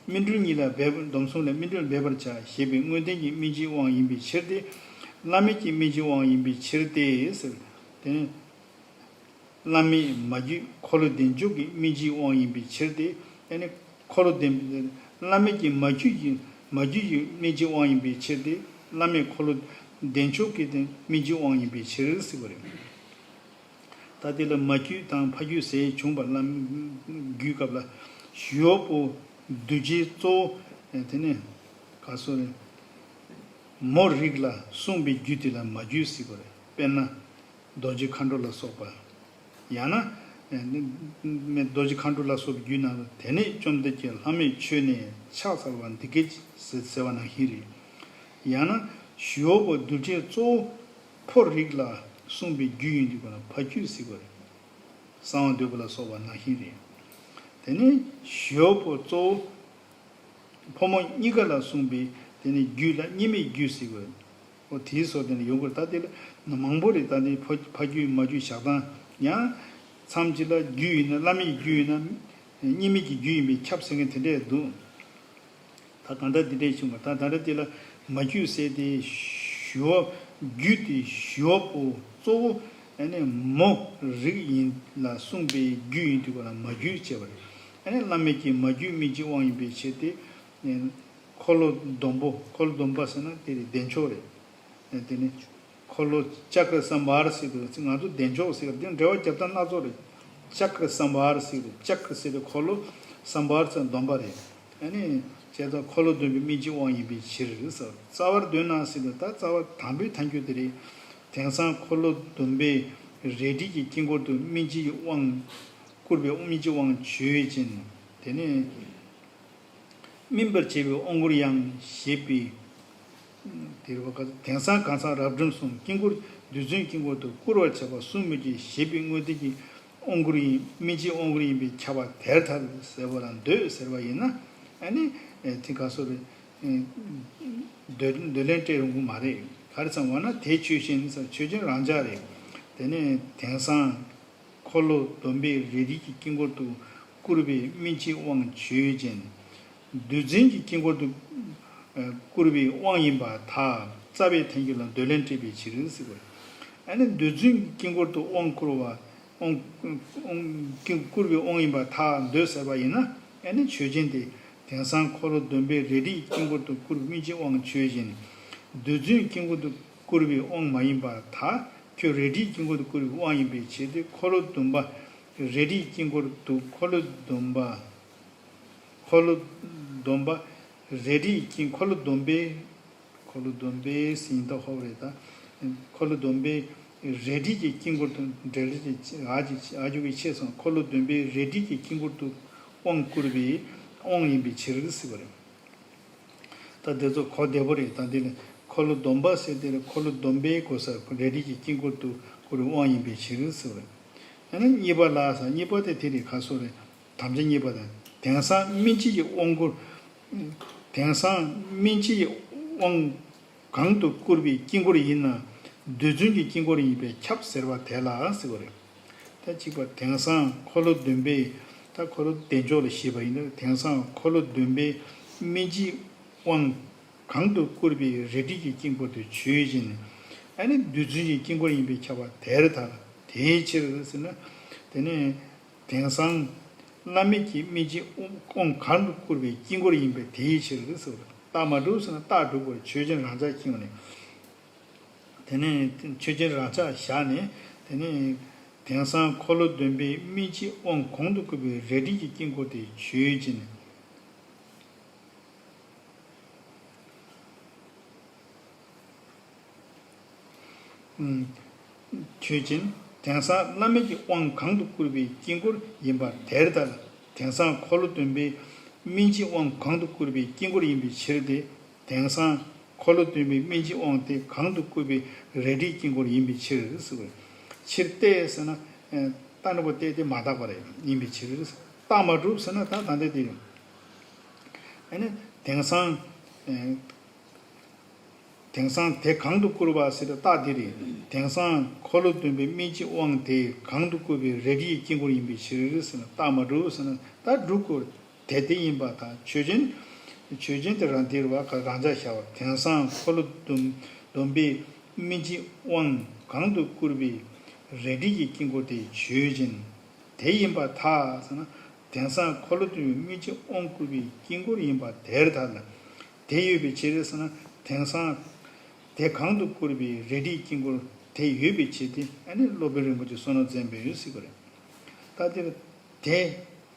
སྨིན་གྲོལ་གཉིས་ལ་འབད། སྡོམ་གསུམ་ལས་སྨིན་གྲོལ་འབད་པར་བྱ་ཞེས་པའི་དངོས་བསྟན་གྱི་སྨིན་བྱེད་དབང་ཡིན་པའི་ཕྱིར་ཏེ། བླ་མེད་ཀྱི་སྨིན་བྱེད་དབང་ཡིན་པའི་ཕྱིར་ཏེ་ཟེར། དེ་ནི། བླ་མེད་མ་རྒྱུད་འཁོར་ལོ་བདེ་མཆོག་གི་སྨིན་བྱེད་དབང་ཡིན་པའི་ཕྱིར་ཏེ། ཨ་ནི་འཁོར་ལོ་བདེ། བླ་མེད་ཀྱི་མ་རྒྱུད་ཀྱི། མ་རྒྱུད་ཀྱི་སྨིན་བྱེད་དབང་ཡིན་པའི་ཕྱིར་ཏེ། བླ་མེད་འཁོར་ལོ་བདེ་མཆོག་གི་སྨིན་བྱེད་དབང་ཡིན་པའི་ཕྱིར་ཟེར་བ་རེད། ད་དེ་ལ་མ་རྒྱུད་དང་ཕ་རྒྱུད་ཟེར་བྱུང་བ་ལ། རྒྱུད་སྐབས་ལ་ཞུ་བ་པོ་འདུས་བྱས་གཙོ་བོ། དེ་ནས་ག་སོ་རེད། མོ་རིགས་ལ་གསུངས་པའི་རྒྱུད་དེ་ལ་མ་རྒྱུད་ཟེར་བ་རེད། དཔེར་ན། རྡོ་རྗེ་མཁའ་འགྲོ་ལ་སོགས་པ། ཡང་ན། རྡོ་རྗེ་མཁའ་འགྲོ་ལ་སོགས་པའི་རྒྱུད་རྣམས་དེ་ནས་བཅོམ་ལྡན་གྱིས་ལྷ་མོའི་ཆོས་ནི་ཕྱག་འཚལ་བ་འདི་སྐད་ཟེར་ཟེར་བ་ནང་བཞིན་རེད། ཡང་ན་ཞི་བ་པོ་རྡུལ་ཕྲན་གཙོ་བོ་ཕོ་རིགས་ལ་གསུངས་པའི་རྒྱུད་ཡིན་དུས་ཀ་ལ་ཕ་རྒྱུད་ཟེར་བ་རེད། གསང་བ་འདུས་པ་ལ་སོགས་པ་ནང་བཞིན་རེད། དེ་ནས་ཞི་བ་པོ་གཙོ་བོ་ཕོ་མོ་གཉིས་ཀ་ལ་གསུངས་པའི་དེ་ནས་རྒྱུད་ལ་གཉིས་མེད་རྒྱུད་ཟེར་བ། འོ་དེའི་སོགས་དེ་ནས་ཡོང་གི་རེད། ད་དེ་ལ་མང་པོ་རེད། ད་དེ་ཕ་ཕ་རྒྱུད་མ་རྒྱུད་བཞག་སྟངས་ཡང་མཚམས་གཅིག་ལ་རྒྱུད་ཡིན་ན་བླ་མེད་ཀྱི་རྒྱུད་ཡིན་ན་གཉིས་མེད་ཀྱི་རྒྱུད་ཡིན་པས་ཁྱབ་ཟེར་མཁན་དེ་འདྲས་འདུག་ད་གང་ལྟར་འདི་འདྲས་བྱུང་བ་ད་ད་ལྟ་འདི་ལ་མ་རྒྱུད་ཟེར་ཏེ་ཞི་བ་རྒྱུད་དེ་ཞི་བ་པོ་གཙོ་བོ་ཨ་ནི་མོ་རིགས་ཡིན་ལ་གསུངས་པའི་རྒྱུད་ཡིན་དུས་ཀ་ལ་མ་རྒྱུད་ཅེས་པ་རེད། ཨ་ནི་བླ་མེད་ཀྱི་མ་རྒྱུད་སྨིན་བྱེད་དབང་ཡིན་པའི་ཕྱིར་ཏེ། འཁོར་ལོ་སྡོམ་པོ་འཁོར་ལོ་སྡོམ་པ་ཟེར་ན་དེ་རེད་བདེ་མཆོག་རེད། དེ་ནི། འཁོར་ལོ་ལྕགས་ཀྱུ་སམ་བྷར་ཟེར་དུས་ང་ཚོ་བདེ་མཆོག་ཟེར་དེ་འགྲེལ་པ་རྒྱབ་སྟངས་སྣ་ཚོགས་རེད། ལྕགས་ཀྱུ་སམ་བྷར་ཟེར་དུས་ལྕགས་ཀྱུ་ཟེར་དུས་འཁོར་ལོ་སམ་བྷར་ཟེར་སྡོམ་པ་རེད། ཨ་ནི་བྱས་ཙང་འཁོར་ལོ་སྡོམ་པའི་སྨིན་བྱེད་དབང་ཡིན་པའི་ཕྱིར་ཟེར། རྩ་བར་འདོད་ན་ཟེར་དུས་ད་རྩ་བ་དང་པོའི་ཐལ་འགྱུར་དེ་རེད། དེང་སང་འཁོར་ལོ་སྡོམ་པའི་རས་བྲིས་ཀྱི་དཀྱིལ་འཁོར་དུ་སྨིན་བྱེད་དབང་བསྐུར་བའི་སྨིན་བྱེད་དབང་བྱས་ཅན། དེ་ནས། སྨིན་པར་བྱེད་པའི་དབང་བསྐུར་ཡང་ཞེས་པའི། དེར་བ་དེང་སང་གང་ཟག་རབ་འབྲིང་གསུམ་དཀྱིལ་འཁོར་རྡུལ་ཚོན་དཀྱིལ་འཁོར་དུ་བསྐུར་བར་བྱ་བ་གསུམ་མོད་ཀྱི་ཞེས་པའི་དངོས་བསྟན་གྱི་དབང་བསྐུར་ཡིན་སྨིན་བྱེད་དབང་བསྐུར་ཡིན་པས་ཁྱབ་པ་དེར་ཐལ་ཟེར་བ་ལ་འདོད་ཟེར་བ་ཡིན་ན་ཨ་ནི་དེ་ག་སོ་རེད། འདོད་འདོད་ལན་སྤྲད་རུང་གི་མ་རེད། ག་རེ་ཙམ་བ་ན་དེ་ཆོས་ཅན་ཟེར་ཆོས་ཅན་རང་འཇགས་རེད། དེ་ནས་དེང་སང་། འཁོར་ལོ་སྡོམ་པའི་རས་བྲིས་ཀྱི་དཀྱིལ་འཁོར་དུ་བསྐུར་བའི་སྨིན་བྱེད་དབང་བྱས་ཅན། རྡུལ་ཚོན་གྱི་དཀྱིལ་འཁོར་དུ་བསྐུར་བའི་དབང་ཡིན་པར་ཐལ། རྩ་བའི་ཐལ་འགྱུར་ལ་འདོད་ལན་སྤྲད་པའི་ཕྱིར་ཟེར་བ། ཨ་ནི་རྡུལ་ཚོན་གྱི་དཀྱིལ་འཁོར་དུ་དབང་བསྐུར་བ། དབང་དབང་བསྐུར་བའི་དབང་ཡིན་པར་ཐལ་འདོད་ཟེར་བ་ཡིན་ན་ཨ་ནི་ཆོས་ཅན་ཏེ། དེང་སང་འཁོར་ལོ་སྡོམ་པའི་རས་བྲིས་ཀྱི་དཀྱིལ་འཁོར་དུ་བསྐུར་བའི་སྨིན་བྱེད་དབང་བྱས་ཅན། རྡུལ་ཚོན་གྱི་དཀྱིལ་འཁོར་དུ་བསྐུར་བའི་དབང་མ་ཡིན་པར་ཐལ། ཁྱོད་རས་བྲིས་དཀྱིལ་འཁོར་དུ་བསྐུར་བའི་དབང་ཡིན་པའི་ཕྱིར་ཏེ་འཁོར་ལོ་སྡོམ་པ། རས་བྲིས་དཀྱིལ་འཁོར་དུ་འཁོར་ལོ་སྡོམ་པ། འཁོར་ལོ་སྡོམ་པ། རས་བྲིས་དཀྱིལ་འཁོར་ལོ་སྡོམ་པའི། འཁོར་ལོ་སྡོམ་པའི་ཟིན་ཏོ་ཧོབ་རེད་ད། འཁོར་ལོ་སྡོམ་པའི་རས་བྲིས་ཀྱི་དཀྱིལ་འཁོར་དུ་འབྲེལ་རིགས་ཀྱི་ཨ་ཀྱི་ཨ་ཀྱུ་གི་ཕྱེས་སོང་འཁོར་ལོ་སྡོམ་པའི་རས་བྲིས་ཀྱི་དཀྱིལ་འཁོར་དུ་དབང་བསྐུར་བའི་དབང་ཡིན་པའི་ཕྱིར་ཟེར་བ་རེད། ད་དེ་ཚོ་གོ་བདེ་པོ་རེད། ད་འདི་ནི་འཁོར་ལོ་སྡོམ་པ་ཟེར་དེ་ལ་འཁོར་ལོ་སྡོམ་པའི་གོ་ས་རས་བྲིས་ཀྱི་དཀྱིལ་འཁོར་དུ་བསྐུར་བའི་དབང་ཡིན་པའི་ཕྱིར་ཟེར་བ་རེད། ཡང་ན་གཉིས་པ་ལ་ས་གཉིས་པ་དེ་དེ་རེད་ཁ་སོ་རེད། དམ་བཅའ་གཉིས་པ་དང་དེང་སང་སྨིན་བྱེད་ཀྱི་དབང་བསྐུར། དེང་སང་སྨིན་བྱེད་ཀྱི་དབང་གང་དུ་བསྐུར་བའི་དཀྱིལ་འཁོར་ཡིན་ན་རྡུལ་ཚོན་གྱི་དཀྱིལ་འཁོར་ཡིན་པས་ཁྱབ་ཟེར་བ་དེ་ལ་ཟེར་བ་རེད། ད་གཅིག་པ་དེང་སང་འཁོར་ལོ་སྡོམ་པའི་ད་འཁོར་ལོ་བདེ་མཆོག་ལ་བཤད་པ་ཡིན་ན་དེང་སང་འཁོར་ལོ་སྡོམ་པའི་སྨིན་བྱེད་དབང་གང་དུ་བསྐུར་བའི་རས་བྲིས་ཀྱི་དཀྱིལ་འཁོར་དུ་ཆོས་ཅན། ཨ་ནི་རྡུལ་ཚོན་གྱི་དཀྱིལ་འཁོར་ཡིན་པས་ཁྱབ་པ་དེར་ཐལ། དེའི་ཕྱིར་ཟེར་ན། དེ་ནས། དེང་སང་། བླ་མེད་ཀྱི་སྨིན་བྱེད་དབང་གང་དུ་བསྐུར་བའི་དཀྱིལ་འཁོར་ཡིན་པས་དེའི་ཕྱིར་ཟེར། རྟགས་མ་གྲུབ་ཟེར་ན་རྟགས་གྲུབ་པར་ཆོས་ཅན་རང་འཇགས་ཁྱེར་ནས། དེ་ནས་ཆོས་ཅན་རང་འཇགས་བཞག་ནས་དེ་ནས། དེང་སང་འཁོར་ལོ་སྡོམ་པའི་སྨིན་བྱེད་དབང་གང་དུ་བསྐུར་བའི་རས་བྲིས་ཀྱི་དཀྱིལ་འཁོར་དེ་ཆོས་ཅན། ཆོས་ཅན། དེང་སང་བླ་མེད་ཀྱི་དབང་གང་དུ་བསྐུར་བའི་དཀྱིལ་འཁོར་ཡིན་པ་དེར་ཐལ། དེང་སང་འཁོར་ལོ་སྡོམ་པའི་སྨིན་བྱེད་དབང་གང་དུ་བསྐུར་བའི་དཀྱིལ་འཁོར་ཡིན་པའི་ཕྱིར་ཏེ། དེང་སང་འཁོར་ལོ་སྡོམ་པའི་སྨིན་བྱེད་དབང་དེ་གང་དུ་བསྐུར་བའི་རས་བྲིས་དཀྱིལ་འཁོར་ཡིན་པའི་ཕྱིར་ཟེར་བས། ཕྱིར་ཏེ་ཟེར་ན། ད་ནི་པོ་ཏེ་དེ་མ་དག་པ་རེད་ཡིན་པའི་ཕྱིར། རྟགས་མ་གྲུབ་ཟེར་ན་ད་ད་འདི་དེ་ཡིན། ཨ་ནི་དེང་སང་། དེང་སང་དེ་གང་དུ་བསྐུར་བ་ཟེར་ཏེ་རྟགས་འདི་རེད། དེང་སང་འཁོར་ལོ་སྡོམ་པའི་སྨིན་བྱེད་དབང་དེ་གང་དུ་བསྐུར་བའི་རས་བྲིས་ཀྱི་དཀྱིལ་འཁོར་ཡིན་པའི་ཕྱིར་ཟེར་ན་རྟགས་མ་གྲུབ་ཟེར་ན་ད་སྒྲུབ་དགོས། དེ་དེ་ཡིན་པར་ཐལ། ཆོས་ཅན། ཆོས་ཅན་དེ་རང་དེར་བ་ག་རང་འཇགས་བྱ་བ་དེང་སང་འཁོར་ལོ་སྡོམ་སྡོམ་པའི་སྨིན་བྱེད་དབང་གང་དུ་བསྐུར་བའི་རས་བྲིས་ཀྱི་དཀྱིལ་འཁོར་དེ་ཆོས་ཅན། དེ་ཡིན་པར་ཐལ་ཟེར་ན། དེང་སང་འཁོར་ལོ་སྡོམ་པའི་སྨིན་བྱེད་དབང་བསྐུར་བའི་དཀྱིལ་འཁོར་ཡིན་པ་དེར་ཐལ། དེ་ཡོད་པའི་ཕྱིར་ཟེར་ན། དེང་སང་། དེ་གང་དུ་བསྐུར་བའི་རས་བྲིས་དཀྱིལ་འཁོར་དེ་ཡོད་པའི་ཕྱིར་ཏེ་ཨ་ནི་སློབ་དཔོན་རིན་པོ་ཆེ་བསོད་ནམས་འཛིན་པས་ཡོད་ཟེར་གྱི་རེད། ད་དེར། དེ།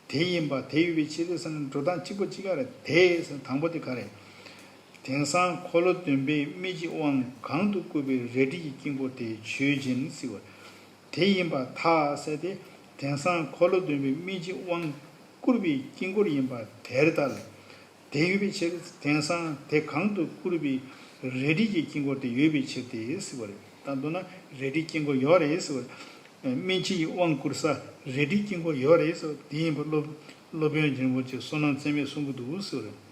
དེ་ཡིན་པ་དེ་ཡོད་པའི་ཕྱིར་ཏེ་ཟེར་ན་འགྲོ་སྟངས་གཅིག་པ་གཅིག་རྐྱང་རེད། དེ་ཟེར་དང་པོ་དེ་ག་རེད། དེང་སང་འཁོར་ལོ་སྡོམ་པའི་སྨིན་བྱེད་དབང་གང་དུ་བསྐུར་བའི་རས་བྲིས་ཀྱི་དཀྱིལ་འཁོར་དེ་ཆོས་ཅན་ཟེར་བ། དེ་ཡིན་པར་ཐལ་ཟེར་ཏེ། དེང་སང་འཁོར་ལོ་སྡོམ་པའི་སྨིན་བྱེད་དབང་བསྐུར་བའི་དཀྱིལ་འཁོར་ཡིན་པ་དེར་ལྟར། དེ་ཡོད་པའི་ཕྱིར། དེང་སང་དེ་གང་དུ་བསྐུར་བའི་རས་བྲིས་ཀྱི་དཀྱིལ་འཁོར་དེ་ཡོད་པའི་ཕྱིར་ཏེ་ཟེར་བ་རེད། ད་མདོར་ན་རས་བྲིས་དཀྱིལ་འཁོར་ཡོད་རེད་ཟེར་བ་རེད། སྨིན་བྱེད་ཀྱི་དབང་བསྐུར་ས་རས་བྲིས་དཀྱིལ་འཁོར་ཡོད་རེད་ཟེར་བ་དེ་ཡིན་པ་སློབ་སློབ་དཔོན་རིན་པོ་ཆེ་བསོད་ནམས་རྩེ་མོས་གསུང་གི་འདུག་ཟེར་བ་རེད།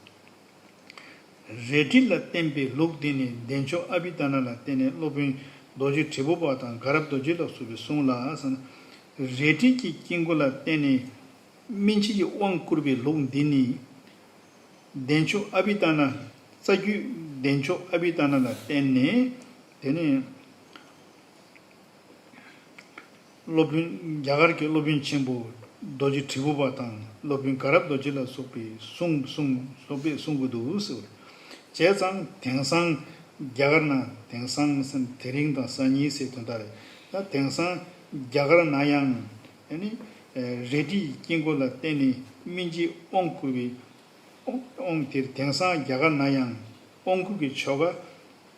རས་བྲིས་ལ་བརྟེན་པའི་ལུགས་འདི་ནི་བདེ་མཆོག་ཨ་བྷི་དྷ་ན་ལ་བརྟེན་ནས་སློབ་དཔོན་རྡོ་རྗེ་དྲིལ་བུ་པ་དང་དགའ་རབ་རྡོ་རྗེ་ལ་སོགས་པའི་གསུང་ལ་ཟེར་ན། རས་བྲིས་ཀྱི་དཀྱིལ་འཁོར་ལ་བརྟེན་ནས་སྨིན་བྱེད་ཀྱི་དབང་བསྐུར་བའི་ལུགས་འདི་ནི། བདེ་མཆོག་ཨ་བྷི་དྷ་ན། རྩ་རྒྱུད་བདེ་མཆོག་ཨ་བྷི་དྷ་ན་ལ་བརྟེན་ནས། དེ་ནས། སློབ་དཔོན་རྒྱ་གར་གྱི་སློབ་དཔོན་ཆེན་པོ་རྡོ་རྗེ་དྲིལ་བུ་པ་དང་སློབ་དཔོན་དགའ་རབ་རྡོ་རྗེ་ལ་སོགས་པའི་གསུང་གསུང་སོགས་པས་གསུང་གི་འདུག་ཟེར་བ་རེད། བྱས་ཙང་དེང་སང་རྒྱ་གར་ན། དེང་སང་ཟེར་དེ་རིང་དང་སང་ཉིན་ཟེར་དོན་དག་རེད། ད་དེང་སང་རྒྱ་གར་ན་ཡང་ཨ་ནི་རས་བྲིས་དཀྱིལ་འཁོར་ལ་བརྟེན་ནས་སྨིན་བྱེད་དབང་བསྐུར་བའི་དབང་དེར་དེང་སང་རྒྱ་གར་ན་ཡང་དབང་བསྐུར་གྱི་ཆོ་ག་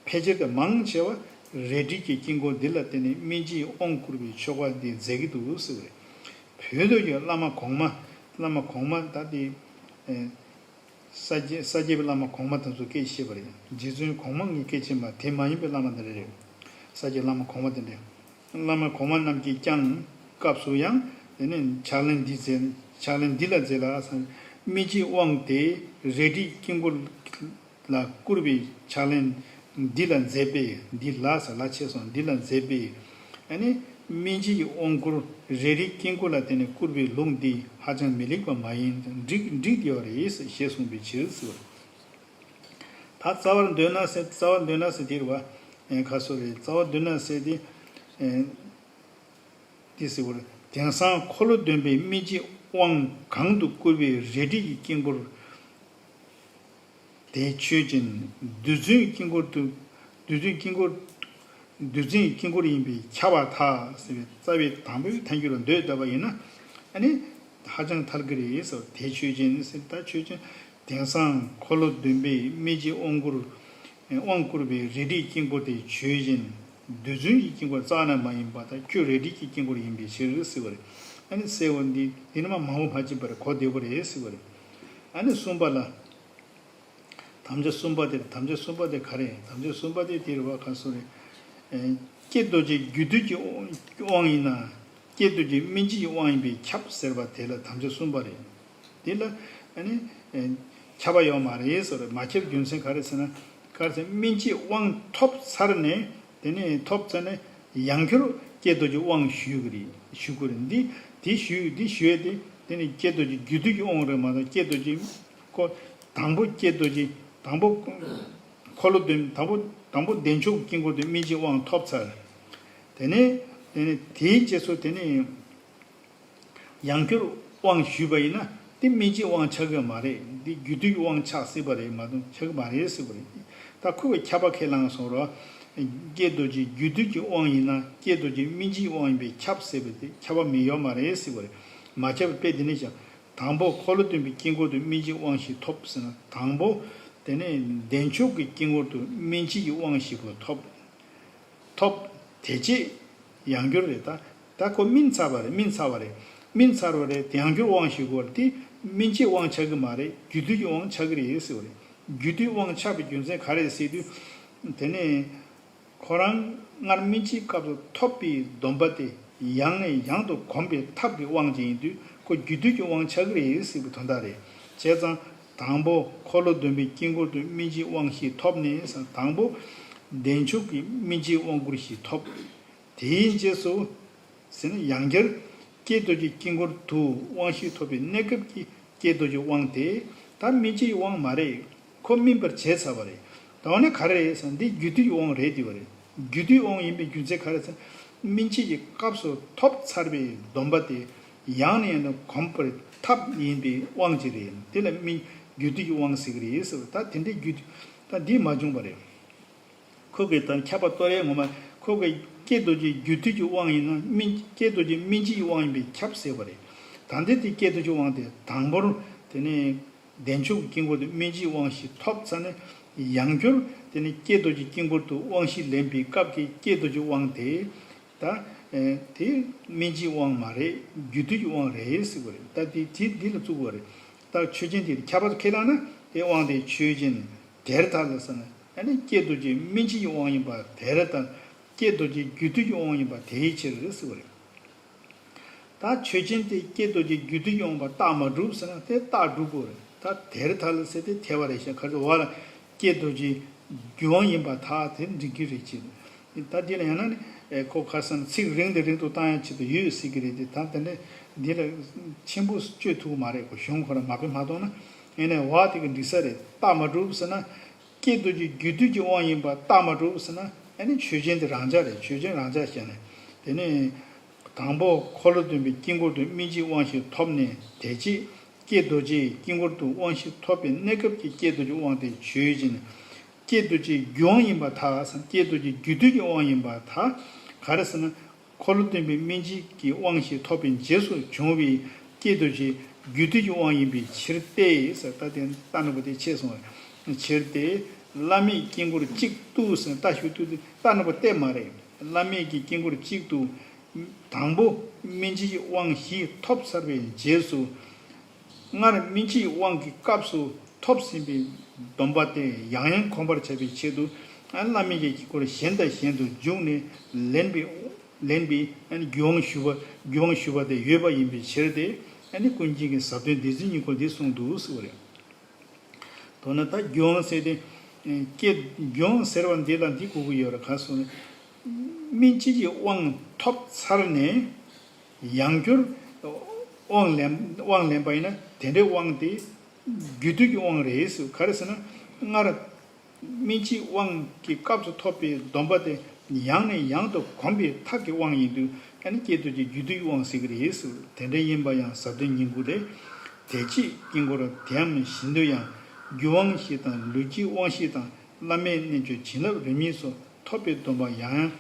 ཕལ་ཆེར་དུ་མང་ཆེ་བ་རས་བྲིས་ཀྱི་དཀྱིལ་འཁོར་འདི་ལ་བརྟེན་ནས་སྨིན་བྱེད་དབང་བསྐུར་བའི་ཆོ་ག་འདི་མཛད་ཀྱི་འདུག་ཟེར་བ་རེད། བོད་དུ་ཡང་བླ་མ་གོང་མ། བླ་མ་གོང་མ་ད་དེ་ཨེ་ས་སྐྱའི་ས་སྐྱའི་བླ་མ་གོང་མ་དེ་ཚོ་སྐད་ཆ་བཤད་པ་རེད། རྗེ་བཙུན་གོང་མ་གི་སྐད་ཆ་མ་དེ་མ་ཡིན་པའི་བླ་མ་དེ་འདྲ་རེད། ས་སྐྱའི་བླ་མ་གོང་མ་དེ་འདྲ། བླ་མ་གོང་མ་རྣམས་ཀྱིས་ཀྱང་སྐབས་སུ་ཡང་དེ་ནས་ཕྱག་ལེན་འདི་མཛད། ཕྱག་ལེན་འདི་ལ་མཛད་ལ་ཟེར། སྨིན་བྱེད་དབང་དེ་རས་བྲིས་དཀྱིལ་འཁོར་ལ་བསྐུར་བའི་ཕྱག་ལེན་འདི་ལ་མཛད་པས། འདི་ལ་ཟེར་ལ་ཆེ་སོང་། འདི་ལ་མཛད་པས། ཨ་ནི་སྨིན་བྱེད་ཀྱི་དབང་བསྐུར་རས་བྲིས་དཀྱིལ་འཁོར་ལ་བརྟེན་ནས་བསྐུར་བའི་ལུགས་འདི་ཧ་ཅང་མི་ལེགས་པ་མ་ཡིན། འགྲིག་འགྲིག་ཡོད་རེད་ཞེས་གསུངས་པའི་ཕྱིར་ཟེར་བ་རེད། ད་རྩ་བར་འདོད་ན་ཟེར། རྩ་བར་འདོད་ན་ཟེར་དེ་རེད་བ། ཨེ་ཁ་སོ་རེད། རྩ་བར་འདོད་ན་ཟེར་དེ། ཨེ། དེ་ཟེར་བར། དེང་སང་འཁོར་ལོ་སྡོམ་པའི་སྨིན་བྱེད་དབང་གང་དུ་བསྐུར་བའི་རས་བྲིས་ཀྱི་དཀྱིལ་འཁོར་དེ་ཆོས་ཅན། རྡུལ་ཚོན་དཀྱིལ་འཁོར་དུ། རྡུལ་ཚོན་དཀྱིལ་འཁོར། རྡུལ་ཚོན་དཀྱིལ་འཁོར་ཡིན་པས་ཁྱབ་པར་ཐལ་ཟེར་བའི་རྩ་བའི་དང་པོའི་ཐལ་འགྱུར་ལ་འདོད་བསྡད་པ་ཡིན་ན། ཨ་ནི་ཧ་ཅང་ཐལ་གྱི་རེད་ཟེར། དེ་ཆོས་ཅན་ཟེར། ད་ཆོས་ཅན། དེང་སང་འཁོར་ལོ་སྡོམ་པའི་སྨིན་བྱེད་དབང་བསྐུར། དབང་བསྐུར་བའི་རས་བྲིས་དཀྱིལ་འཁོར་དེ་ཆོས་ཅན། རྡུལ་ཚོན་གྱི་དཀྱིལ་འཁོར་རྩ་ནས་མ་ཡིན་པ་དང་། ཁྱོད་རས་བྲིས་ཀྱི་དཀྱིལ་འཁོར་ཡིན་པའི་ཕྱིར་ཟེར་བ་རེད། ཨ་ནི་གསལ་བོ་འདི་འདི་ནི་མ་མང་པོ་མ་བྱེད་པར་གོ་བདེ་པོ་རེད་ཟེར་བ་རེད། ཨ་ནི་གསུམ་པ་ལ། དམ་བཅའ་གསུམ་པ་དེ། དམ་བཅའ་གསུམ་པ་དེ་ག་རེ། དམ་བཅའ་གསུམ་པ་དེ་དེ་རེད་བ། ག་སོ་རེད། ཨེ། ཀྱེ་རྡོ་རྗེ་རྒྱུ་དུས་ཀྱི་དབང་ཡིན་ན། ཀྱེ་རྡོ་རྗེ་སྨིན་བྱེད་ཀྱི་དབང་ཡིན་པས་ཁྱབ་ཟེར་བ་དེ་ལ་དམ་བཅའ་གསུམ་པ་རེད། དེ་ལ་ཨ་ནི་ཨེ་ཁྱབ་པ་ཡོད་མ་རེད་ཟེར་བ་རེད། མ་ཁྱབ་རྒྱུ་མཚན་ག་རེ་ཟེར་ན། ག་རེ་ཟེར། སྨིན་བྱེད་དབང་ཐོབ་ཚར་ནས། དེ་ནས་ཐོབ་ཚར་ནས་ཡང་བསྐྱར་ཀྱེ་རྡོ་རྗེ་དབང་ཞུ་གི་རེད། ཞུ་དགོས་རེད། འདི་དེ་ཞུ། འདི་ཞུ་ཡས་དེ། དེ་ནི་ཀྱེ་རྡོ་རྗེ་རྒྱུ་དུས་ཀྱི་དབང་རེད་མ་གཏོགས། ཀྱེ་རྡོ་རྗེ་ཁོ་དང་པོ་ཀྱེ་རྡོ་རྗེ་དང་པོ། འཁོར་ལོ་སྡོམ། དང་པོ་དང་པོ་བདེ་མཆོག་གི་དཀྱིལ་འཁོར་དུ་སྨིན་བྱེད་དབང་ཐོབ་ཚར། དེ་ནས་དེ་ནས་དེའི་རྗེས་སུ་དེ་ནས་ཡང་བསྐྱར་དབང་ཞུས་པ་ཡིན་ན། དེ་སྨིན་བྱེད་དབང་ཆགས་ཀྱི་མ་རེད། འདི་རྒྱུ་དུས་ཀྱི་དབང་ཆགས་སྲིད་པ་རེད་མ་གཏོགས་ཆགས་ཀྱི་མ་རེད་ཟེར་བ་རེད། ད་ཁོ་གིས་ཁྱབ་པ་ཁས་བླངས་སོང་རོགས། ཀྱེ་རྡོ་རྗེ་རྒྱུ་དུས་ཀྱི་དབང་ཡིན་ན། ཀྱེ་རྡོ་རྗེ་སྨིན་བྱེད་དབང་ཡིན་པས་ཁྱབ་ཟེར་བ་དེ་ཁྱབ་པ་མི་ཡོད་མ་རེད་ཟེར་བ་རེད། མ་ཁྱབ་པའི་དཔེ་འདི་ནས་ཀྱང་། དང་པོ་འཁོར་ལོ་སྡོམ་པའི་དཀྱིལ་འཁོར་དུ་སྨིན་བྱེད་དབང་ཞིག་ཐོབ་ཟེར་ན། དང་པོ་དེ་ནས་བདེ་མཆོག་གི་དཀྱིལ་འཁོར་དུ་སྨིན་བྱེད་ཀྱི་དབང་ཞིག་པོ་ཐོབ། ཐོབ། དེ་རྗེས་ཡང་བསྐྱར་རེད། ད་ད་ཁོ་སྨིན་ཚར་བ་རེད། སྨིན་ཚར་བ་རེད། སྨིན་ཚར་བ་རེད། དེ་ཡང་བསྐྱར་དབང་ཞུ་དགོས་རེད། དེ་སྨིན་བྱེད་དབང་ཆགས་ཀྱི་མ་རེད། རྒྱུ་དུས་ཀྱི་དབང་ཆགས་ཀྱི་རེད་ཟེར་བ་རེད། རྒྱུ་དུས་དབང་ཆགས་པའི་རྒྱུ་མཚན་ག་རེ་ཟེར་དུས། དེ་ནས་ཁོ་རང་སྔར་སྨིན་བྱེད་སྐབས་སུ་ཐོབ་པའི་སྡོམ་པ་དེ་ཡང་ནས་ཡང་དུ་གོམས་པའི་ཐབས་ཀྱི་དབང་ཅིག་ཡིན་དུས། ཁོ་རྒྱུ་དུས་ཀྱི་དབང་ཆགས་ཀྱི་རེད་ཟེར་བའི་དོན་དག་རེད། བྱས་ཙང་། དང་པོ་འཁོར་ལོ་སྡོམ་པའི་དཀྱིལ་འཁོར་དུ་སྨིན་བྱེད་དབང་ཞིག་ཐོབ་ནས། དང་པོ་བདེ་མཆོག་གི་སྨིན་བྱེད་དབང་བསྐུར་ཞིག་ཐོབ། དེའི་རྗེས་སུ་ཟེར་ན། ཡང་བསྐྱར་ཀྱེ་རྡོ་རྗེ་དཀྱིལ་འཁོར་དུ་དབང་ཞིག་ཐོབ་པའི་གནས་སྐབས་ཀྱི་ཀྱེ་རྡོ་རྗེ་དབང་དེ་ད་སྨིན་བྱེད་ཀྱི་དབང་མ་རེད། ཁོ་སྨིན་པར་བྱས་ཚར་བ་རེད། ད་འོ་ན་ག་རེ་རེད་ཟེར་ན། འདི་རྒྱུ་དུས་ཀྱི་དབང་རེད་དེ་བ་རེད། རྒྱུ་དུས་དབང་ཡིན་པའི་རྒྱུ་མཚན་ག་རེ་ཟེར་ན། སྨིན་བྱེད་ཀྱི་སྐབས་སུ་ཐོབ་ཚར་བའི་སྡོམ་པ་དེ་ཡང་ནས་ཡང་དུ་གོམས་པར་ཐབས་ཡིན་པའི་དབང་ཅིག་རེད། དེ་ལ་སྨིན་རྒྱུ་དུས་ཀྱི་དབང་ཟེར་གྱི་རེད་ཟེར་བ། ད་དེ་འདྲའི་རྒྱུ་དུས་ད་འདི་མ་བྱུང་བ་རེད། ཁོ་གིས་ད་ཁྱབ་པ་གཏོར་ཡས་ངོ་མ། ཁོ་གིས་ཀྱེ་རྡོ་རྗེ་རྒྱུ་དུས་ཀྱི་དབང་ཡིན་ན། སྨིན། ཀྱེ་རྡོ་རྗེ་སྨིན་བྱེད་ཀྱི་དབང་ཡིན་པས་ཁྱབ་ཟེར་བ་རེད། ད་འདི་དེ་ཀྱེ་རྡོ་རྗེ་དབང་དེ་དང་པོར་དེ་ནས་བདེ་མཆོག་གི་དཀྱིལ་འཁོར་དུ་སྨིན་བྱེད་དབང་ཞིག་ཐོབ་ཚར་ནས། ཡང་བསྐྱར་དེ་ནས་ཀྱེ་རྡོ་རྗེ་དཀྱིལ་འཁོར་དུ་དབང་ཞིག་ལེན་པའི་སྐབས་ཀྱི་ཀྱེ་རྡོ་རྗེ་དབང་དེ་ད་ དེ་སྨིན་བྱེད་དབང་མ་རེད། རྒྱུ་དུས་ཀྱི་དབང་རེད་ཟེར་བ་རེད། ད་དེ་དེ་འདི་ལ་བཙུགས་པ་རེད། ད་ཆོས་ཅན་དེ་ཁྱད་པར་དུ་ཁས་བླངས་ན་དེ་དབང་དེ་ཆོས་ཅན། དེར་ཐལ་ཟེར་ན་ཨ་ནི་སྐྱེ་རྡོ་རྗེ་སྨིན་བྱེད་ཀྱི་དབང་ཡིན་པ་དེར་ཐལ། སྐྱེ་རྡོ་རྗེ་རྒྱུ་དུས་ཀྱི་དབང་ཡིན་པ་དེའི་ཕྱིར་ཟེར་བ་རེད། ད་ཆོས་ཅན་དེ་སྐྱེ་རྡོ་རྗེ་རྒྱུ་དུས་ཀྱི་དབང་པོ་རྟགས་མ་གྲུབ་ཟེར་ན་དེ་རྟགས་གྲུབ་དགོས་རེད། ད་དེར་ཐལ་ཟེར་དེ་ཐལ་བ་རེད་ཤག་ཁ་ཚོ་བ་ལ་སྐྱེ་རྡོ་རྗེ་རྒྱུ་དབང་ཡིན་པར་ཐལ། དེ་འགྲིག་གི་རེད་ཅེས། ད་འདི་ལ་ཡང་ན་ནི་ཁོ་ཁ་སང་ཚིག་རིང་དུ་རིང་དུ་བཏང་ཡ་ཆེད་དུ་ཡོད་སྲིད་ཀྱི་རེད་དེ། ད་དེ་འདྲ་འདི་ལ་ཆེན་པོ་བཅོས་ཐུབ་ཀྱི་མ་རེད། ཁོ་གཞུང་ཁོ་རང་མ་དཔེ་མ་གཏོང་ན། ཡིན་ནའི་བ་དེ་གི་འགྲིག་ས་རེད། རྟགས་མ་གྲུབ་ཟེར་ན། སྐྱེ་རྡོ་རྗེ་རྒྱུ་དུས་ཀྱི་དབང་ཡིན་པ་རྟགས་མ་གྲུབ་ཟེར་ན། ཨ་ནི་ཆོས་ཅན་དེ་རང་འཇགས་རེད། ཆོས་ཅན་རང་འཇགས་བྱས་ནས། དེ་ནི་དང་པོ་འཁོར་ལོ་སྟོན་པའི་དཀྱིལ་འཁོར་དུ་སྨིན་བྱེད་དབང་ཞིག་ཐོབ་ནས། དེ་རྗེས་སྐྱེ་རྡོ་རྗེའི་དཀྱིལ་འཁོར་དུ་དབང་ཞིག་ཐོབ་པའི་གནས་སྐབས་ཀྱི་སྐྱེ་རྡོ་རྗེ་དབང་དེ་ཆོས་ཅན། སྐྱེ་རྡོ་རྗེའི་རྒྱུ་དབང་ཡིན་པར་ཐལ་ཟེར། སྐྱེ་རྡོ་རྗེ་རྒྱུ་དུས་ཀྱི་དབང་ཡིན་པར་ཐལ། ག་རེ་ཟེར་ན། འཁོར་ལོ་སྟོན་པའི་སྨིན་བྱེད་ཀྱི་དབང་ཞིག་ཐོབ་པའི་རྗེས་སུ་བྱུང་བའི་སྐྱེ་རྡོ་རྗེ་རྒྱུ་དུས་ཀྱི་དབང་ཡིན་པའི་ཕྱིར་ཏེ་ཟེར། ད་དེ་རྟགས་ནག་པོ་དེ་ཆད་སོང་བའི་ཕྱིར་ཏེ། བླ་མེད་དཀྱིལ་འཁོར་གཅིག་ཏུ་ཟེར། རྟགས་ཞུ་དུས་དེ་རྟགས་ནག་པོ་སྟེ་མ་རེད། བླ་མེད་ཀྱི་དཀྱིལ་འཁོར་གཅིག་ཏུ། དང་པོ་སྨིན་བྱེད་ཀྱི་དབང་བཞི་ཐོབ་ཚར་བའི་རྗེས་སུ། སྔར་སྨིན་བྱེད་དབང་གི་སྐབས་སུ་ཐོབ་ཟིན་པའི་སྡོམ་པ་དེ་ཡང་ཡང་གོམས་པར་བྱ་བའི་ཆེད་དུ། ཨ། བླ་མེད་ཀྱི་དཀྱིལ་འཁོར་གཞན་དང་གཞན་དུ་འཇུག་ནས་ལེན་པའི། ལེན་པའི། ཨ་ནི་རྒྱུ་དབང་ཞུ་བ། རྒྱུ་དབང་ཞུ་བ་དེ་ཡོད་པ་ཡིན་པའི་ཕྱིར་ཏེ། ཨ་ནི་ཀུན་མཁྱེན་གྱི་ཟབ་དོན་སྡེ་ཚན་སྙིང་པོ་འདི་གསུངས་འདུག་ཟེར་བ་རེད། མདོར་ན་ད་རྒྱུ་དབང་ཟེར་དེ། སྐྱེ། རྒྱུ་དབང་ཟེར་བ་འདི་ལ་འདི་གོ་གི་ཡོད་རེད། ག་སོང་ནས། སྨིན་བྱེད་ཀྱི་དབང་ཐོབ་ཚར་ནས། ཡང་བསྐྱར་དབང་ལེན། དབང་ལེན་པ་ཡིན་ན་དེ་འདྲའི་དབང་དེ་རྒྱུ་དུས་ཀྱི་དབང་རེད་ཟེར། ག་རེ་ཟེར་ན། སྔར་སྨིན་བྱེད་དབང་གི་སྐབས་སུ་ཐོབ་པའི་སྡོམ་པ་དེ་ཡང་ནས་ཡང་དུ་གོམས་པའི་ཐབས་ཀྱི་དབང་ཡིན་དུས། ཨ་ནི་སྐྱེ་རྡོ་རྗེ་རྒྱུ་དུས་ཀྱི་དབང་ཟེར་གྱི་རེད་ཟེར། དེ་འདྲ་ཡིན་པ་ཡང་ཟབ་དོན་སྙིང་པོ་ལས། དེ་ཕྱིར་དཀྱིལ་འཁོར་དེའམ་བཞིན་དུ་ཡང་རྒྱུ་དབང་བཞི་དང་ལུས་ཀྱི་དབང་བཞི་དང་བླ་མེད་རྣལ་འབྱོར་བྱིན་རླབས་རིམ་གཉིས་སོགས་ཐོབ་པའི་སྡོམ་པ་ཡང་ཡང་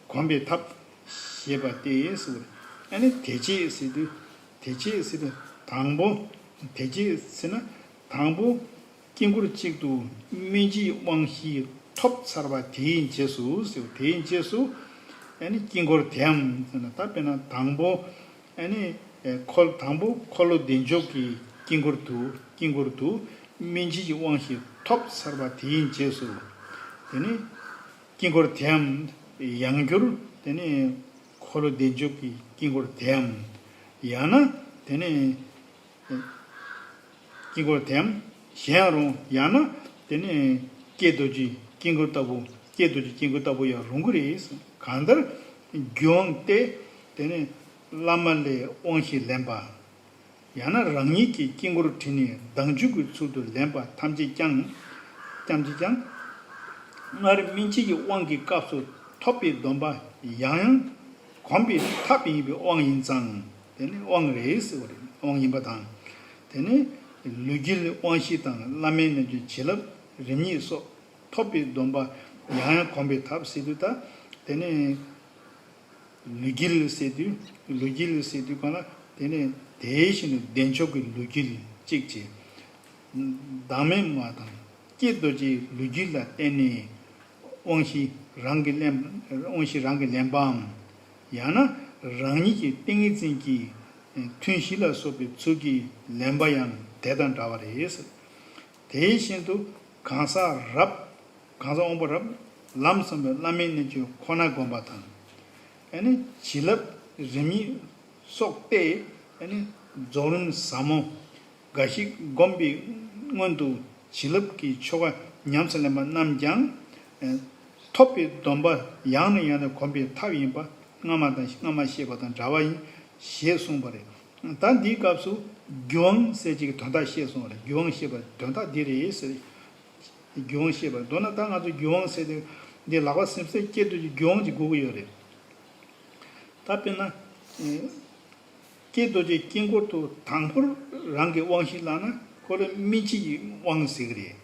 གོམས་པའི་ཐབས་ཞེས་པ་སྟེ་ཟེར། ཨ་ནི་དེ་ཕྱིར་ཟེར་དུས། དེ་ཕྱིར་ཟེར་དུས་དང་པོ། དེ་ཕྱིར་ཟེར་ན་དང་པོ། དཀྱིལ་འཁོར་གཅིག་ཏུ་སྨིན་བྱེད་དབང་བཞི་ཐོབ་ཚར་བ་དེའི་རྗེས་སུ་ཟེར། དེའི་རྗེས་སུ། ཨ་ནི་དཀྱིལ་འཁོར་དེའམ་ཟེར་ན། ད་དཔེར་ན་དང་པོ། ཨ་ནི་འཁོར། དང་པོ་འཁོར་ལོ་བདེ་མཆོག་གི་དཀྱིལ་འཁོར་དུ། དཀྱིལ་འཁོར་དུ་སྨིན་བྱེད་ཀྱི་དབང་བཞི་ཐོབ་ཚར་བ་དེའི་རྗེས་སུ། དེ་ནི་དཀྱིལ་འཁོར་དེའམ། ཡང་བསྐྱར་དེ་ནི་འཁོར་ལོ་བདེ་མཆོག་གི་དཀྱིལ་འཁོར་དེའམ། ཡང་ན་དེ་ནི་དཀྱིལ་འཁོར་དེའམ་གཞན་ཡང་རུང་། ཡང་ན་དེ་ནི་སྐྱེ་རྡོ་རྗེ་དཀྱིལ་འཁོར་ལྟ་བུ། སྐྱེ་རྡོ་རྗེ་དཀྱིལ་འཁོར་ལྟ་བུ་ཡང་རུང་གི་རེད། གང་ལྟར་རྒྱུ་དབང་སྟེ། དེ་ནི་བླ་མ་ལས་དབང་བཞི་ལེན་པ། ཡང་ན་རང་ཉིད་ཀྱིས་དཀྱིལ་འཁོར་བྲིས་ནས་བདག་འཇུག་གི་ཚུལ་དུ་ལེན་པ་ཐམས་ཅད་ཀྱང་། ཐམས་ཅད་ཀྱང་། སྔར་སྨིན་བྱེད་ཀྱི་དབང་གི་སྐབས་སུ་ཐོབ་པའི་སྡོམ་པ་ཡང་ཡང་གོམས་པའི་ཐབས་ཡིན་པའི་དབང་ཡིན་ཙང་། དེ་ནི་དབང་རེད་ཟེར་བ་རེད། དབང་ཡིན་པ་དང་། དེ་ནི་ལུས་དཀྱིལ་དབང་བཞི་དང་བླ་མེད་རྣལ་འབྱོར་བྱིན་རླབས་རིམ་གཉིས་སོགས་ཐོབ་པའི་སྡོམ་པ་ཡང་ཡང་གོམས་པའི་ཐབས་ཟེར་དུས། ད་དེ་ནི། ལུས་དཀྱིལ་ཟེར་དུས། ལུས་དཀྱིལ་ཟེར་དུས་གང་ལ། དེ་ནི་དེ་བཞིན་དུ་བདེ་མཆོག་གི་ལུས་དཀྱིལ་གཅིག་བྱས། བདག་མེད་མ་དང་སྐྱེ་རྡོ་རྗེའི་ལུས་དཀྱིལ་ལ་བརྟེན་ནས་དབང་བཞི་རང་གིས་ལེན། དབང་བཞི་རང་གིས་ལེན་པའམ། ཡང་ན་རང་ཉིད་ཀྱི་ཏིང་ངེ་འཛིན་གྱི་ཐུན་བཞི་ལ་སོགས་པའི་ཚུལ་གྱིས་ལེན་པ་ཡང་དེ་དང་འདྲ་བ་རེད། དེ་བཞིན་དུ་གང་ཟག་རབ། གང་ཟག་དབང་པོ་རབ་ལམ་ཟབ་མོའི་བླ་མེད་རྣལ་འབྱོར་ཁོ་ན་བསྒོམ་པ་དང་། ཨ་ནི་བྱིན་རླབས་རིམ་གཉིས་སོགས་ཏེ། ཨ་ནི་རྫོགས་རིམ་ཟབ་མོ་འགའ་ཞིག་བསྒོམས་པའི་སྔོན་དུ་བྱིན་རླབས་ཀྱི་ཆོ་ག་ཉམས་སུ་ལེན་པ་རྣམས་ཀྱང་། ཨ། ཐོབ་པའི་སྡོམ་པ་ཡང་ནས་ཡང་དུ་གོམས་པའི་ཐབས་ཡིན་པ་སྔ་མ་དང་། སྔ་མ་བཤད་པ་དང་འདྲ་བ་ཡིན་ཞེས་གསུངས་པ་རེད། ད་འདིའི་སྐབས་སུ་རྒྱུ་དབང་ཟེར་ཅིག་གི་དོན་དག་བཤད་སོང་བ་རེད། རྒྱུ་དབང་བཤད་པའི་དོན་དག་འདི་རེད་ཟེར། རྒྱུ་དབང་བཤད་པ། མདོར་ན་ད་ང་ཚོ་རྒྱུ་དབང་ཟེར་དུས་འདི་ལག་པ་སིམ་སེ་སྐྱེ་རྡོ་རྗེ་རྒྱུ་དབང་ཅིག་དགོས་ཀྱི་ཡོད་རེད། ད་དཔེར་ན། ཨེ། སྐྱེ་རྡོ་རྗེ་དཀྱིལ་འཁོར་དུ་དང་པོར་རང་གི་དབང་བཞི་བླངས་ན་ཁོ་ལ་སྨིན་བྱེད་ཀྱི་དབང་ཟེར་གྱི་རེད།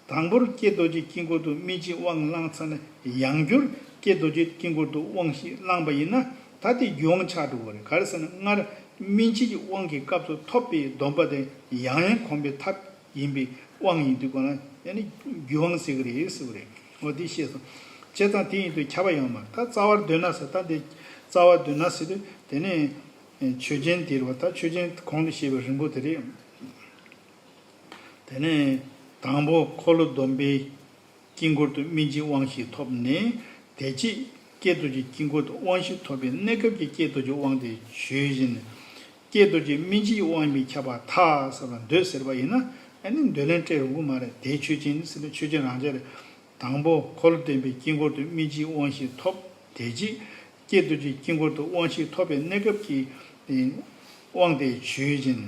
དང་པོར་སྐྱེ་རྡོ་རྗེ་དཀྱིལ་འཁོར་དུ་སྨིན་བྱེད་དབང་བླངས་ཚར་ནས་ཡང་བསྐྱར་སྐྱེ་རྡོ་རྗེ་དཀྱིལ་འཁོར་དུ་དབང་བཞི་བླངས་པ་ཡིན་ན། ད་དེ་རྒྱུ་དབང་ཆགས་འགྲོ་གི་རེད། ག་རེ་ཟེར་ན་སྔར་སྨིན་བྱེད་ཀྱི་དབང་གི་སྐབས་སུ་ཐོབ་པའི་སྡོམ་པ་དེ་ཡང་ཡང་གོམས་པའི་ཐབས་ཡིན་པའི་དབང་ཡིན་དུས་གང་ལ་ཡང་ནི་རྒྱུ་དབང་ཟེར་གྱི་རེད་ཟེར་བ་རེད། འོ་དེ་ཤེས་སོང་། བྱས་ཙང་དེ་ཡིན་དུས་ཁྱབ་པ་ཡོང་མ་རེད། ད་རྩ་བར་འདོད་ན་ཟེར། ད་དེ་རྩ་བར་འདོད་ན་ཟེར་དུས་དེ་ནས་ཆོས་ཅན་དེ་རེད་བ། ད་ཆོས་ཅན་གོང་དུ་བཤད་པའི་རིང་པོ་དེ་རེད། དེ་ནས་དང་པོ་འཁོར་ལོ་སྡོམ་པའི་དཀྱིལ་འཁོར་དུ་སྨིན་བྱེད་དབང་བཞི་ཐོབ་ནས། དེ་རྗེས་ཀྱེ་རྡོ་རྗེ་དཀྱིལ་འཁོར་དུ་དབང་བཞི་ཐོབ་པའི་གནས་སྐབས་ཀྱི་ཀྱེ་རྡོ་རྗེ་དབང་དེ་ཞུས་བཞིན། ཀྱེ་རྡོ་རྗེ་སྨིན་བྱེད་དབང་པོའི་ཁྱབ་པ་མཐའ་ཟེར་བ་འདོད་ཟེར་བ་ཡིན་ན། ཨ་ནི་འདོད་ལན་སྤྲད་རུང་གི་མ་རེད། དེ་ཆོས་ཅན་ཟེར་ན་ཆོས་ཅན་རང་ཆ་རེད། དང་པོ་འཁོར་ལོ་སྡོམ་པའི་དཀྱིལ་འཁོར་དུ་སྨིན་བྱེད་དབང་བཞི་ཐོབ། དེ་རྗེས་ཀྱེ་རྡོ་རྗེ་དཀྱིལ་འཁོར་དུ་དབང་བཞི་ཐོབ་པའི་གནས་སྐབས་ཀྱི་དབང་དེ་ཞུས་བཞིན།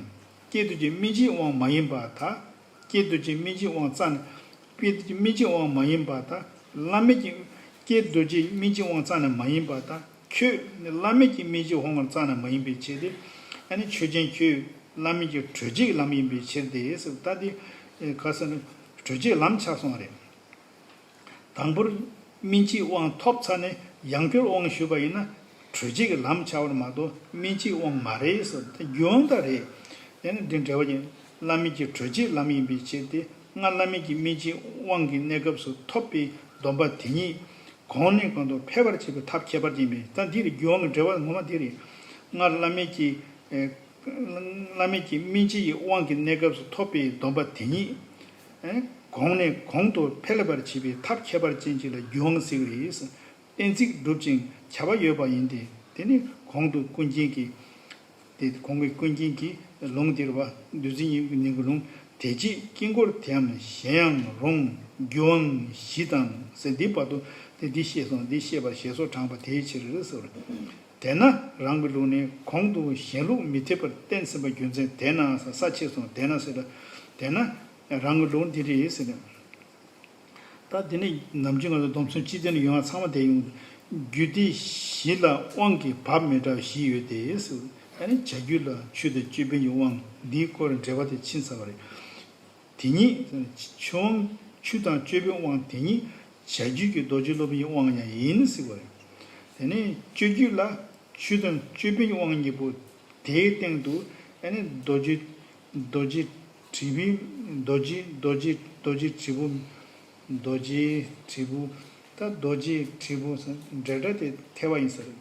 ཀྱེ་རྡོ་རྗེ་སྨིན་བྱེད་དབང་མ་ཡིན་པ་དང་། ཀྱེ་རྡོ་རྗེ་སྨིན་བྱེད་དབང་རྩ་ནས། ཀྱེ་རྡོ་རྗེ་སྨིན་བྱེད་དབང་མ་ཡིན་པ་དང་། བླ་མེད་ཀྱི། ཀྱེ་རྡོ་རྗེ་སྨིན་བྱེད་དབང་རྩ་ནས་མ་ཡིན་པ་དང་། ཁྱོད་ནི་བླ་མེད་ཀྱི་སྨིན་བྱེད་དབང་རྩ་ནས་མ་ཡིན་པའི་ཕྱིར་ཏེ། ཨ་ནི་ཆོས་ཅན་ཁྱོད་བླ་མེད་ཀྱི་གྲོལ་བྱེད་ཀྱི་ལམ་ཡིན་པའི་ཕྱིར་ཏེ་ཟེར། ད་དེ་ག་ཟེར་ན་གྲོལ་བྱེད་ཀྱི་ལམ་ཆགས་སོང་བ་རེད། དང་པོར་སྨིན་བྱེད་དབང་ཐོབ་ཚར་ནས་ཡང་བསྐྱར་དབང་ཞུས་པ་ཡིན་ན་གྲོལ་བྱེད་ཀྱི་ལམ་ཆགས་པར་མ་གཏོགས་སྨིན་བྱེད་དབང་མ་རེད་ཟེར། དེ་རྒྱུ་དབང་ད་རེད། དེ་ནི་འདི་འགྲེལ་བ་ཡིན། བླ་མེད་ཀྱི་གྲོལ་བྱེད་ལམ་ཡིན་པའི་ཕྱིར་ཏེ། སྔར་བླ་མེད་ཀྱི་སྨིན་བྱེད་དབང་གི་གནས་སྐབས་སུ་ཐོབ་པའི་སྡོམ་པ་དེ་ཉིད་གོང་ནས་གོང་དུ་འཕེལ་བར་བྱེད་པའི་ཐབས་ཁྱད་པར་ཅན་པས། ད་འདི་རེད། རྒྱུ་དབང་གི་འགྲེལ་བ་ངོ་མ་འདི་རེད། སྔར་བླ་མེད་ཀྱི། ཨེ། བླ་མེད་ཀྱི་སྨིན་བྱེད་ཀྱི་དབང་གི་གནས་སྐབས་སུ་ཐོབ་པའི་སྡོམ་པ་དེ་ཉིད། ཨེ། གོང་ནས་གོང་དུ་འཕེལ་བར་བྱེད་པའི་ཐབས་ཁྱད་པར་ཅན་ཅིག་ལ་རྒྱུ་དབང་ཟེར་བས། གཏན་ཚིགས་སྒྲུབ་ཅིང་བྱ་བ་ཡོད་པ་ཡིན་ཏེ། དེ་ནི་གོང་དུ་ཀུན་མཁྱེན་གྱིས། དེ་གོང་གི་ཀུན་མཁྱེན་གྱིས་ལུང་དེར་བ་བདུད་རྩི་ཉིད་ཀྱི་ནི་གི་ལུང་། དེ་རྗེས་དཀྱིལ་འཁོར་དེའམ་གཞན་ཡང་རུང་རྒྱུ་དབང་བཞི་དང་ཟེར། འདི་བར་དུ་དེ་འདི་བཤད་སོང་། འདི་བཤད་པ་ཞེས་སོགས་དྲངས་པ་དེའི་ཕྱིར་ཟེར། དེས་ན་རང་གི་ལུགས་ནས་གོང་དུ་གཞན་ལུགས་མི་འཐད་པར་བསྟན་ཟིན་པ་རྒྱུ་མཚན་དེས་ན་ས་ཆེ་སོང་། དེས་ན་ཟེར་ལ། དེས་ན་རང་གི་ལུགས་འདི་རེད་ཟེར་ན། ད་དེ་ནི་ནམ་རྒྱུན་ང་ཚོ་སྡོམ་གསུམ་སྤྱི་དོན་ལ་ཡོང་བ་ཚང་མ་དེ་ཡོང་། རྒྱུད་སྡེ་བཞི་ལ་དབང་གི་བབ་མི་འདྲ་བ་བཞི་ཡོད་དེ་ཟེར། ད་ནི་བྱ་རྒྱུད་ལ་ཆོས་དང་ཅོད་པན་གྱི་དབང་འདིའི་སྐོར་འགྲེལ་པ་དེ་ཕྱིན་ཚར་བ་རེད། དེ་ཉིད་ཆུ་དབང་ཆུ་དང་ཅོད་པན་དབང་དེ་ཉིད་བྱ་རྒྱུད་ཀྱི་རྡོ་རྗེ་སློབ་དཔོན་གྱི་དབང་ཡང་ཡིན་ཟེར་བ་རེད། དེ་ནས་སྤྱོད་རྒྱུད་ལ་ཆུ་དང་ཅོད་པན་གྱི་དབང་གཉིས་པོ་དེའི་སྟེང་དུ་ཨ་ནི་རྡོ་རྗེ་རྡོ་རྗེ་དྲིལ་བུའི་རྡོ་རྗེ་རྡོ་རྗེ་རྡོ་རྗེ་དྲིལ་བུ། རྡོ་རྗེ་དྲིལ་བུ། ད་རྡོ་རྗེ་དྲིལ་བུ་འབྲེལ་སྒྲ་དེ་ཐལ་བ་ཡིན་ས་རེད།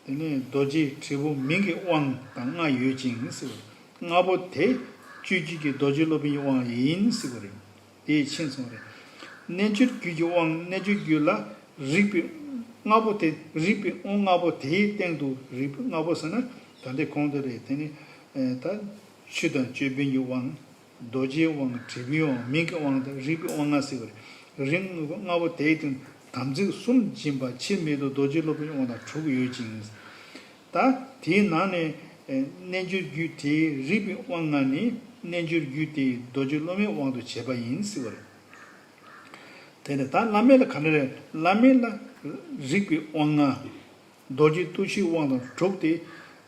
དེ་ནས་རྡོ་རྗེ་དྲིལ་བུ་མིང་གི་དབང་དང་ལྔ་ཡོད་ཅིང་ཟེར། ལྔ་པོ་དེ་སྤྱོད་རྒྱུད་ཀྱི་རྡོ་རྗེ་སློབ་དཔོན་གྱི་དབང་ཡིན་ཟེར་བ་རེད། དེ་ཕྱིན་སོང་རེད། རྣལ་འབྱོར་རྒྱུད་ཀྱི་དབང་རྣལ་འབྱོར་རྒྱུད་ལ་རིག་པའི་ལྔ་པོ་དེ་རིག་པའི་དབང་ལྔ་པོ་དེའི་སྟེང་དུ་རིག་པའི་ལྔ་པོ་ཟེར་ན་ད་ལྟའི་གོང་དུ་རེད། དེ་ནི་ད་ཆུ་དང་ཅོད་པན་གྱི་དབང་། རྡོ་རྗེའི་དབང་། དྲིལ་བུའི་དབང་། མིང་གི་དབང་དང་རིག་པའི་དབང་ལྔ་ཟེར་བ་རེད། རིག་ལྔ་པོ་དེའི་སྟེང་དམ་ཚིག་གསུམ་སྦྱིན་པ་ཕྱིར་མི་ལྡོག་རྡོ་རྗེ་སློབ་དཔོན་དབང་དང་དྲུག་ཡོད་ཅིང་། ད་དེའི་ནང་ནས་རྣལ་འབྱོར་རྒྱུད་དེའི་རིག་པའི་དབང་ལྔ་ནི་རྣལ་འབྱོར་རྒྱུད་དེའི་རྡོ་རྗེ་སློབ་མའི་དབང་དུ་བྱས་པ་ཡིན་ཟེར་བ་རེད། དེ་ནས་ད་བླ་མེད་ལ་ག་འདྲ་རེད། བླ་མེད་ལ་རིག་པའི་དབང་ལྔ། རྡོ་རྗེ་བརྟུལ་ཞུགས་དབང་དང་དྲུག་སྟེ།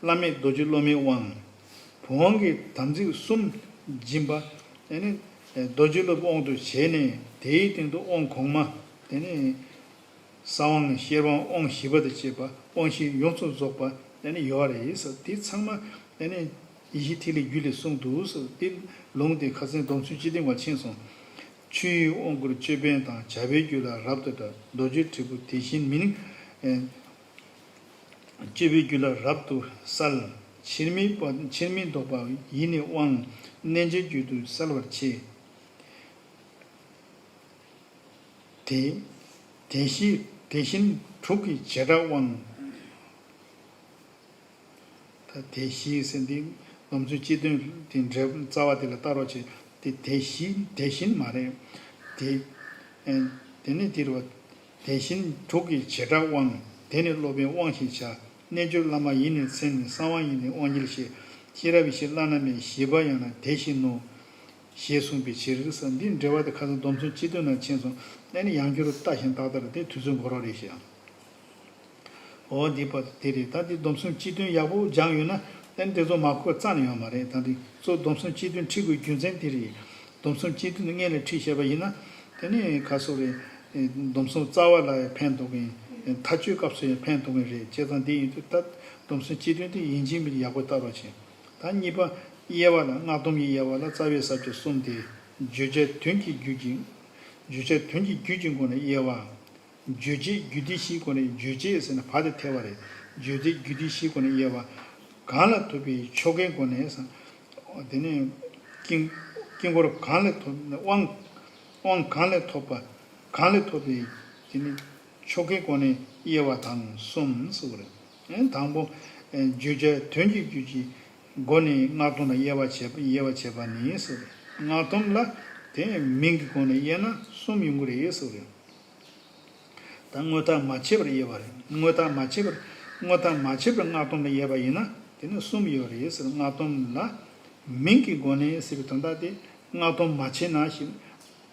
བླ་མེད་རྡོ་རྗེ་སློབ་མའི་དབང་། བུམ་དབང་གི་དམ་ཚིག་གསུམ་སྦྱིན་པ། ཨ་ནི་རྡོ་རྗེ་སློབ་དབང་དུ་བྱས་ནས་དེའི་སྟེང་དུ་དབང་གོང་མ། དེ་ནས་གསང་དབང་ཤེར་དབང་དབང་བཞི་པ་དང་བཅས་པ་དབང་བཞི་ཡོངས་སུ་རྫོགས་པ་ཨ་ནི་ཡོད་རེད་ཟེར། དེ་ཚང་མ་ཨ་ནི་ཡེ་ཤེས་ཐིག་ལེ་རྒྱུད་ལས་གསུངས་འདུག་ཟེར། དེ་ལུང་དེ་ཁ་སང་སྡོམ་གསུམ་སྤྱི་དོན་བར་ཕྱིན་སོང་། ཆུ་ཡི་དབང་བསྐུར་ཅོད་པན་དང་། བྱ་བའི་རྒྱུད་ལ་རབ་ཏུ་བསྒྲགས་རྡོ་རྗེ་དྲིལ་བུ་དེ་བཞིན་མིན། སྤྱོད་པའི་རྒྱུད་ལ་རབ་ཏུ་གསལ། ཕྱིར་མི་ལྡོག་པ་ཡེ་ནས་དབང་། རྣལ་འབྱོར་རྒྱུད་དུ་གསལ་བར་བྱེད། དེ་དེ་བཞིན་དེ་བཞིན་དྲུག་གི་བྱེ་བྲག་དབང་། ད་དེ་བཞིན་ཟེར་འདི་སྡོམ་གསུམ་སྤྱི་དོན་དེ་འགྲེལ་རྩ་བ་དེ་ལ་ལྟ་རོགས་བྱེད། དེ་དེ་བཞིན་དེ་བཞིན་མ་རེད། དེ་ཨེ་དེ་ནི་དེ་རེད་བ། དེ་བཞིན་དྲུག་གི་བྱེ་བྲག་དབང་། དེ་ནི་སློབ་དཔོན་དབང་ཞེས་བྱ། རྣལ་འབྱོར་བླ་མ་ཡེ་ནས་མཚན། གསང་དབང་ཡེ་ནས་དབང་རྒྱལ་ཞེས། ཤེས་རབ་ཡེ་ཤེས་བླ་ན་མེད། ཞེས་པ་ཡང་ན་དེ་བཞིན་ནོ། ཞེས་གསུངས་པའི་ཕྱིར་ཟེར། འདི་འགྲེལ་བ་དེ་ཁ་སང་སྡོམ་གསུམ་སྤྱི་དོན་ནང་ཕྱིན་སོང་། ཨ་ནི་ཡང་བསྐྱར་ལྟ་ཞིང་བརྟག་ལྟར་དེ་དུས་ཚོད་འགོར་བ་རེད་ཤག་འོ་འདི་པ་དེ་རེད། ད་འདི་སྡོམ་གསུམ་སྤྱི་དོན་ཡག་པོ་སྦྱངས་ཡོད་ན་ཨ་ནི་དེ་ཚོ་མ་གོ་རྩ་ནས་ཡོད་མ་རེད། ད་འདི་གཙོ་སྡོམ་གསུམ་སྤྱི་དོན་ཁྲིད་དགོས་རྒྱུ་མཚན་དེ་རེད། སྡོམ་གསུམ་སྤྱི་དོན་དེ་སྔོན་ལ་ཁྲིད་བྱས་པ་ཡིན་ན་དེ་ནི་ག་སོ་རེད། སྡོམ་གསུམ་རྩ་བ་ལ་ཡང་ཕན་ཐོགས་ཀྱི་ཡིན། མཐའ་དཔྱོད་སྐབས་སུ་ཡང་ཕན་ཐོགས་ཀྱི་རེད། བྱས་ཙང་འདི་ཡིན་དུས་ད་སྡོམ་གསུམ་སྤྱི་དོན་དེ་ཡིན་གཅིག་མིན་གཅིག་ཡག་པོ་བལྟ་རོགས་བྱེད། ད་གཉིས་པ་དབྱེ་བ་ལ་སྔགས་སྡོམ་གྱི་དབྱེ་བ་ལ་རྩ་བའི་ས་བཅད་གསུམ་སྟེ། བརྗོད་བྱ་དོན་གྱི་རྒྱུད་ཀྱི་ བརྗོད་བྱ་དོན་གྱི་རྒྱུད་ཀྱི་སྒོ་ནས་དབྱེ་བ། རྗོད་བྱེད་རྒྱུད་སྡེ་བཞིའི་སྒོ་ནས། རྗོད་བྱེད་ཟེར་ན་བ་དེ་ཐལ་བ་རེད། རྗོད་བྱེད་རྒྱུད་སྡེ་བཞིའི་སྒོ་ནས་དབྱེ་བ། གང་ལ་ཐུག་པའི་ཆོ་གའི་སྒོ་ནས། དེ་ནས་དཀྱིལ་དཀྱིལ་འཁོར་གང་ལས་ཐོབ། དབང་དབང་གང་ལས་ཐོབ་པ། གང་ལས་ཐོབ་པའི་དེ་ནས་ཆོ་གའི་སྒོ་ནས་དབྱེ་བ་དང་གསུམ་ཟེར་བ་རེད། དང་པོ། བརྗོད་བྱ་དོན་གྱི་རྒྱུད་ཀྱི་སྒོ་ནས་སྔགས་སྡོམ་ལ་དབྱེ་བ་བྱེད་དབྱེ་བ་བྱེད་པ་ནི་ཟེར། སྔགས་སྡོམ་ལ་དེ་མིང་གི་སྒོ་ནས་དབྱེ་ན་གསུམ་ཡོང་གི་རེད་ཟེར། ད་དངོས་བཏགས་མ་ཕྱེད་པར་དབྱེ་བ་རེད། དངོས་བཏགས་མ་ཕྱེད་པར་དངོས་བཏགས་མ་ཕྱེད་པར་སྔགས་སྡོམ་ལ་དབྱེ་བ་ཡིན་ན་དེ་ནི་གསུམ་ཡོད་རེད་ཟེར། སྔགས་སྡོམ་ལ་མིང་གི་སྒོ་ནས་ཟེར་བའི་དོན་དག་དེ། སྔགས་སྡོམ་མ་ཕྱེད་ན་ཞེས།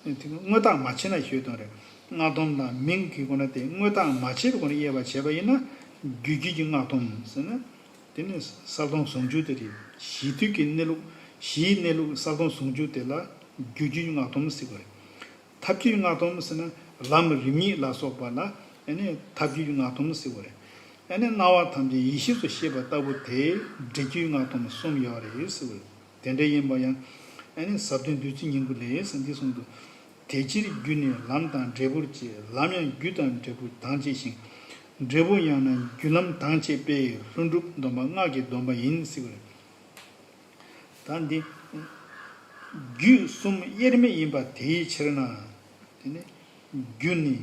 དངོས་བཏགས་མ་ཕྱེད་ན་ཞེས་དོན་རེད། སྔགས་སྡོམ་ལ་མིང་གི་སྒོ་ནས་དེ་དངོས་བཏགས་མ་ཕྱེད་པའི་སྒོ་ནས་དབྱེ་བ་བྱས་པ་ཡིན་ན་རྒྱུད་རྒྱུད་ཀྱི་སྔགས་སྡོམ་ཟེར་ན། དེ་ནི་གསལ་སྟོང་ཟུང་འཇུག་དེ་རེད། གཞི་དུས་ཀྱི་གནས་ལུགས། གཞིའི་གནས་ལུགས་གསལ་སྟོང་ཟུང་འཇུག་དེ་ལ་རྒྱུད་རྒྱུད་ཀྱི་སྔགས་སྡོམ་ཟེར་བ་རེད། ཐབས་རྒྱུད་ཀྱི་སྔགས་སྡོམ་ཟེར་ན་ལམ་རིམ་གཉིས་ལ་སོགས་པ་ལ་ཨ་ནི་ཐབས་རྒྱུད་ཀྱི་སྔགས་སྡོམ་ཟེར་བ་རེད། ཨ་ནི་སྣང་བ་ཐམས་ཅད་ཡེ་ཤེས་སུ་ཤེས་པ་ལྟ་བུ་དེ་འབྲས་རྒྱུད་ཀྱི་སྔགས་སྡོམ་གསུམ་ཡོད་རེད་ཟེར་བ་རེད། དེ་འདྲ་ཡིན་པ་ཡང་ཨ་ནི་ཟབ་དོན་བདུད་རྩི་སྙིང་པོ་ལས་ཟེར་འདི་གསུངས་འདུག་དེ་ཕྱིར་རྒྱུ་ནི་ལམ་དང་འབྲས་བུར་བྱེད། ལམ་ཡང་རྒྱུ་དང་འབྲས་བུ་དང་བཅས་ཤིང་། འབྲས་བུ་ཡང་ན་རྒྱུ་ལམ་དང་བཅས་པས་ལྷུན་གྲུབ་སྡོམ་པ་སྔགས་ཀྱི་སྡོམ་པ་ཡིན་ཟེར་བ་རེད། ད་འདི་རྒྱུད་གསུམ་དབྱེར་མེད་ཡིན་པ་དེའི་ཕྱིར་ན། དེ་ནི་རྒྱུ་ནི་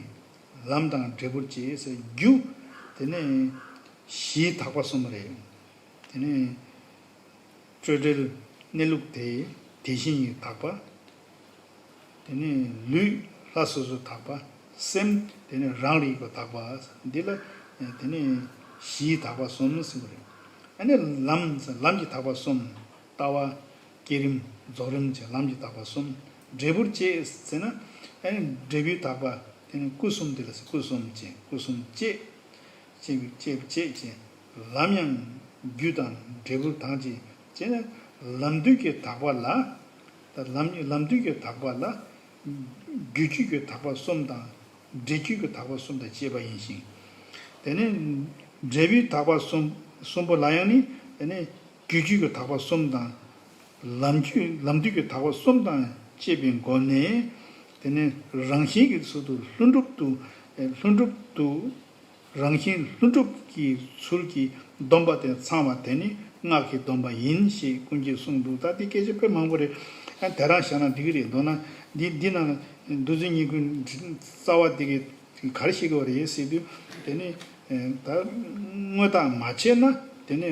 ལམ་དང་འབྲས་བུར་བྱེད་ཟེར། རྒྱུ་དེ་ནི་གཞིའི་དག་པ་གསུམ་རེད། དེ་ནི་སྤྲོས་བྲལ་གནས་ལུགས་དེ་དེ་བཞིན་ཉིད་དག་པ། དེ་ནས་ལུས་ལྷ་སོ་སོར་དག་པ། སེམས་དེ་ནས་རང་རིག་པ་དག་པ། འདི་ལ་དེ་ནས་གཞིའི་དག་པ་གསུམ་ཟེར་བ་རེད། ཨ་ནི་ལམ་ཟེར་ལམ་གྱི་དག་པ་གསུམ། ལྟ་བ། བསྐྱེད་རིམ། རྫོགས་རིམ་བཅས་ལམ་གྱི་དག་པ་གསུམ། འབྲས་བུར་བྱེད་ཟེར་ན། ཨ་ནི་འབྲས་བུའི་དག་པ་དེ་ནི་སྐུ་གསུམ་དེ་ལ་ཟེར། སྐུ་གསུམ་བཅས། སྐུ་གསུམ་བཅས། བཅས་པའི་བཅས་པའི་བཅས་བཅས། ལམ་ཡང་རྒྱུ་དང་འབྲས་བུ་དང་བཅས། བཅས་ནས་ལམ་དུས་ཀྱི་དག་པ་ལ། ད་ལམ་ལམ་དུས་ཀྱི་དག་པ་ལ། རྒྱུ་རྒྱུད་ཀྱི་དག་པ་གསུམ་དང་། འབྲས་རྒྱུད་ཀྱི་དག་པ་གསུམ་དང་བཅས་པ་ཡིན་ཞིང་། དེ་ནས་འབྲས་བུའི་དག་པ་གསུམ་གསུམ་པོ་ལ་ཡང་ནི། དེ་ནས་རྒྱུ་རྒྱུད་ཀྱི་དག་པ་གསུམ་དང་། ལམ་རྒྱུད་ལམ་དུས་ཀྱི་དག་པ་གསུམ་དང་བཅས་པའི་སྒོ་ནས། དེ་ནས་རང་བཞིན་གྱི་ཚུལ་དུ་ལྷུན་གྲུབ་ཏུ། ལྷུན་གྲུབ་ཏུ། རང་བཞིན་ལྷུན་གྲུབ་ཀྱི་ཚུལ་གྱིས་སྡོམ་པ་དེ་ཚང་བ་དེ་ནི་སྔགས་ཀྱི་སྡོམ་པ་ཡིན་ཞེས་ཀུན་གྱིས་གསུངས་འདུག་ད་འདི་སྐད་ཆ་དཔེ་མང་པོ་རེད། ཨ་དེ་རང་བཞག་ན་འགྲིག་གི་རེད། མདོར་ན་འདི་འདི་ནང་ལ་བདུད་རྩི་སྙིང་པོའི་རྩ་བ་འདི་གི་ག་རེ་བཤད་ཀྱི་ཡོད་རེད་ཟེར་དུས། དེ་ནི་ད་དངོས་བཏགས་མ་བྱས་ན་དེ་ནི་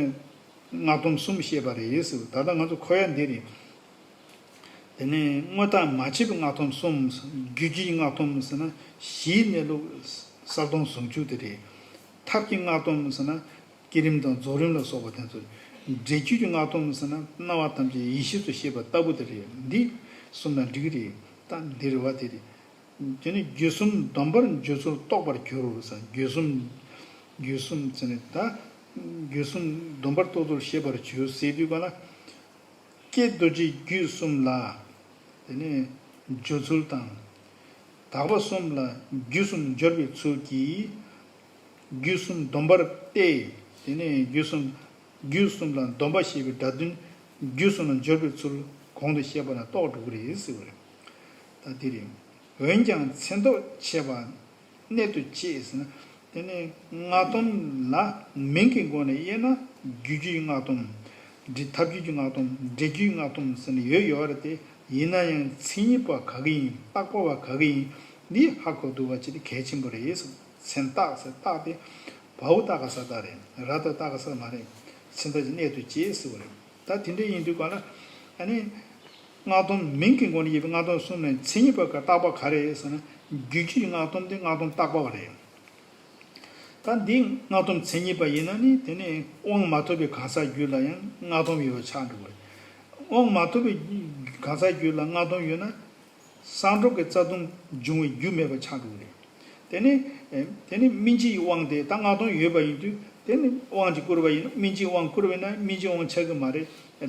སྔགས་སྡོམ་གསུམ་བཤད་པ་རེད་ཟེར། ད་ལྟ་ང་ཚོ་གོ་ཡ་འདི་རེད། དེ་ནས་དངོས་བཏགས་མ་བྱས་པའི་སྔགས་སྡོམ་གསུམ། རྒྱུ་རྒྱུད་ཀྱི་སྔགས་སྡོམ་ཟེར་ན་གཞིའི་གནས་ལུགས་གསལ་སྟོང་ཟུང་འཇུག་དེ་རེད། ཐབས་ཀྱི་སྔགས་སྡོམ་ཟེར་ན་བསྐྱེད་རིམ་དང་རྫོགས་རིམ་ལ་སོགས་པ་དེ་ཚོ། འབྲས་རྒྱུད་ཀྱི་སྔགས་སྡོམ་ཟེར་ན་སྣང་བ་ཐམས་ཅད་ཡེ་ཤེས་སུ་ཤེས་པ་ལྟ་བུ་དེ་རེད། འདི་གསུམ་ལ་འགྲིག་གི་རེད། ད་འདི་རེད་བ། དེ་རེད། དེ་ནི་རྒྱུད་གསུམ་སྡོམ་པར་འཇུག་ཚུལ་རྟོགས་པར་འགྱུར་ཟེར། རྒྱུད་གསུམ། རྒྱུད་གསུམ་ཟེར་ནས་ད། རྒྱུད་གསུམ་སྡོམ་པར་རྟོགས་ཚུལ་ཤེས་པར་འགྱུར་ཟེར་དུས་ག་ལ། ཀྱེ་རྡོ་རྗེ་རྒྱུད་གསུམ་ལ། དེ་ནས་འཇུག་ཚུལ་དང་། དག་པ་གསུམ་ལ་རྒྱུད་གསུམ་སྦྱོར་བའི་ཚུལ་གྱིས། རྒྱུད་གསུམ་སྡོམ་པར་ཏེ། དེ་ནས་རྒྱུད་གསུམ། རྒྱུད་གསུམ་ལ་སྡོམ་པ་ཞེས་པའི་སྒྲ་དོན། རྒྱུད་གསུམ་ལ་སྦྱོར་བའི་ཚུལ་གོང་དུ་བཤད་པ་ལ་རྟོགས་འགྲོ་གི་རེད་ཟེར་བ་རེད། ད་དེ་རེད། འོན་ཀྱང་མཚན་ཐོགས་ཆེ་བ། གནད་དུ་བཅས་ཟེར་ན། དེ་ནས་སྔགས་སྡོམ་ལ་མིང་གི་སྒོ་ནས་དབྱེ་ན་རྒྱུ་རྒྱུད་ཀྱི་སྔགས་སྡོམ། འབྲས་ཐབས་རྒྱུད་ཀྱི་སྔགས་སྡོམ། འབྲས་རྒྱུད་ཀྱི་སྔགས་སྡོམ་ཟེར་ནས་ཡོད་ཡོད་རེད་དེ། ཡིན་ན་ཡང་མཚན་ཉིད་པ་ག་གི་ཡིན། བཏགས་པ་བ་ག་གི་ཡིན། འདི་ཧ་གོ་ཐུབ་པ་ཅིག་དེ་གལ་ཆེན་པོ་རེད་ཟེར། མཚན་བཏགས་ཟེར་བཏགས་དེ། བའོ་བཏགས་ག་ས་བཏགས་རེད། ར་ད་བཏགས་ག་ས་མ་རེད། མཚན་བཏགས་ཀྱི་གནད་དུ་བཅས་ཟེར་བ་རེད། ད་དེ་འདྲ་ཡིན་དུས་ག་ལ། ཨ་ནི། སྔགས་སྡོམ་མིང་གི་སྒོ་ནས་དབྱེ་བའི་སྔགས་སྡོམ་གསུམ་ནས་མཚན་ཉིད་པ་ག་བཏགས་པ་ག་རེ་ཟེར་ན། རྒྱུ་རྒྱུད་ཀྱི་སྔགས་སྡོམ་དེ་སྔགས་སྡོམ་བཏགས་པ་བ་རེད། ད་འདི་སྔགས་སྡོམ་མཚན་ཉིད་པ་ཡིན་ན་ནི་དེ་ནི་དབང་མ་ཐོབ་པའི་གང་ཟག་རྒྱུད་ལ་ཡང་སྔགས་སྡོམ་ཡོད་པ་ཆགས་འགྲོ་གི་རེད། དབང་མ་ཐོབ་པའི་གང་ཟག་རྒྱུད་ལ་སྔགས་སྡོམ་ཡོད་ན། གསང་སྒྲོག་གི་རྩ་ལྟུང་འབྱུང་བའི་རྒྱུ་མེད་པ་ཆགས་འགྲོ་གི་རེད། དེ་ནི། དེ་ནི་སྨིན་བྱེད་ཀྱི་དབང་དེ་ད་སྔགས་སྡོམ་ཡོད་པ་ཡིན་དུས་དེ་ནི་དབང་གིས་བསྐུར་བ་ཡིན། སྨིན་བྱེད་དབང་བསྐུར་བས་ན་སྨིན་བྱེད་དབང་ཆགས་ཀྱི་མ་རེད།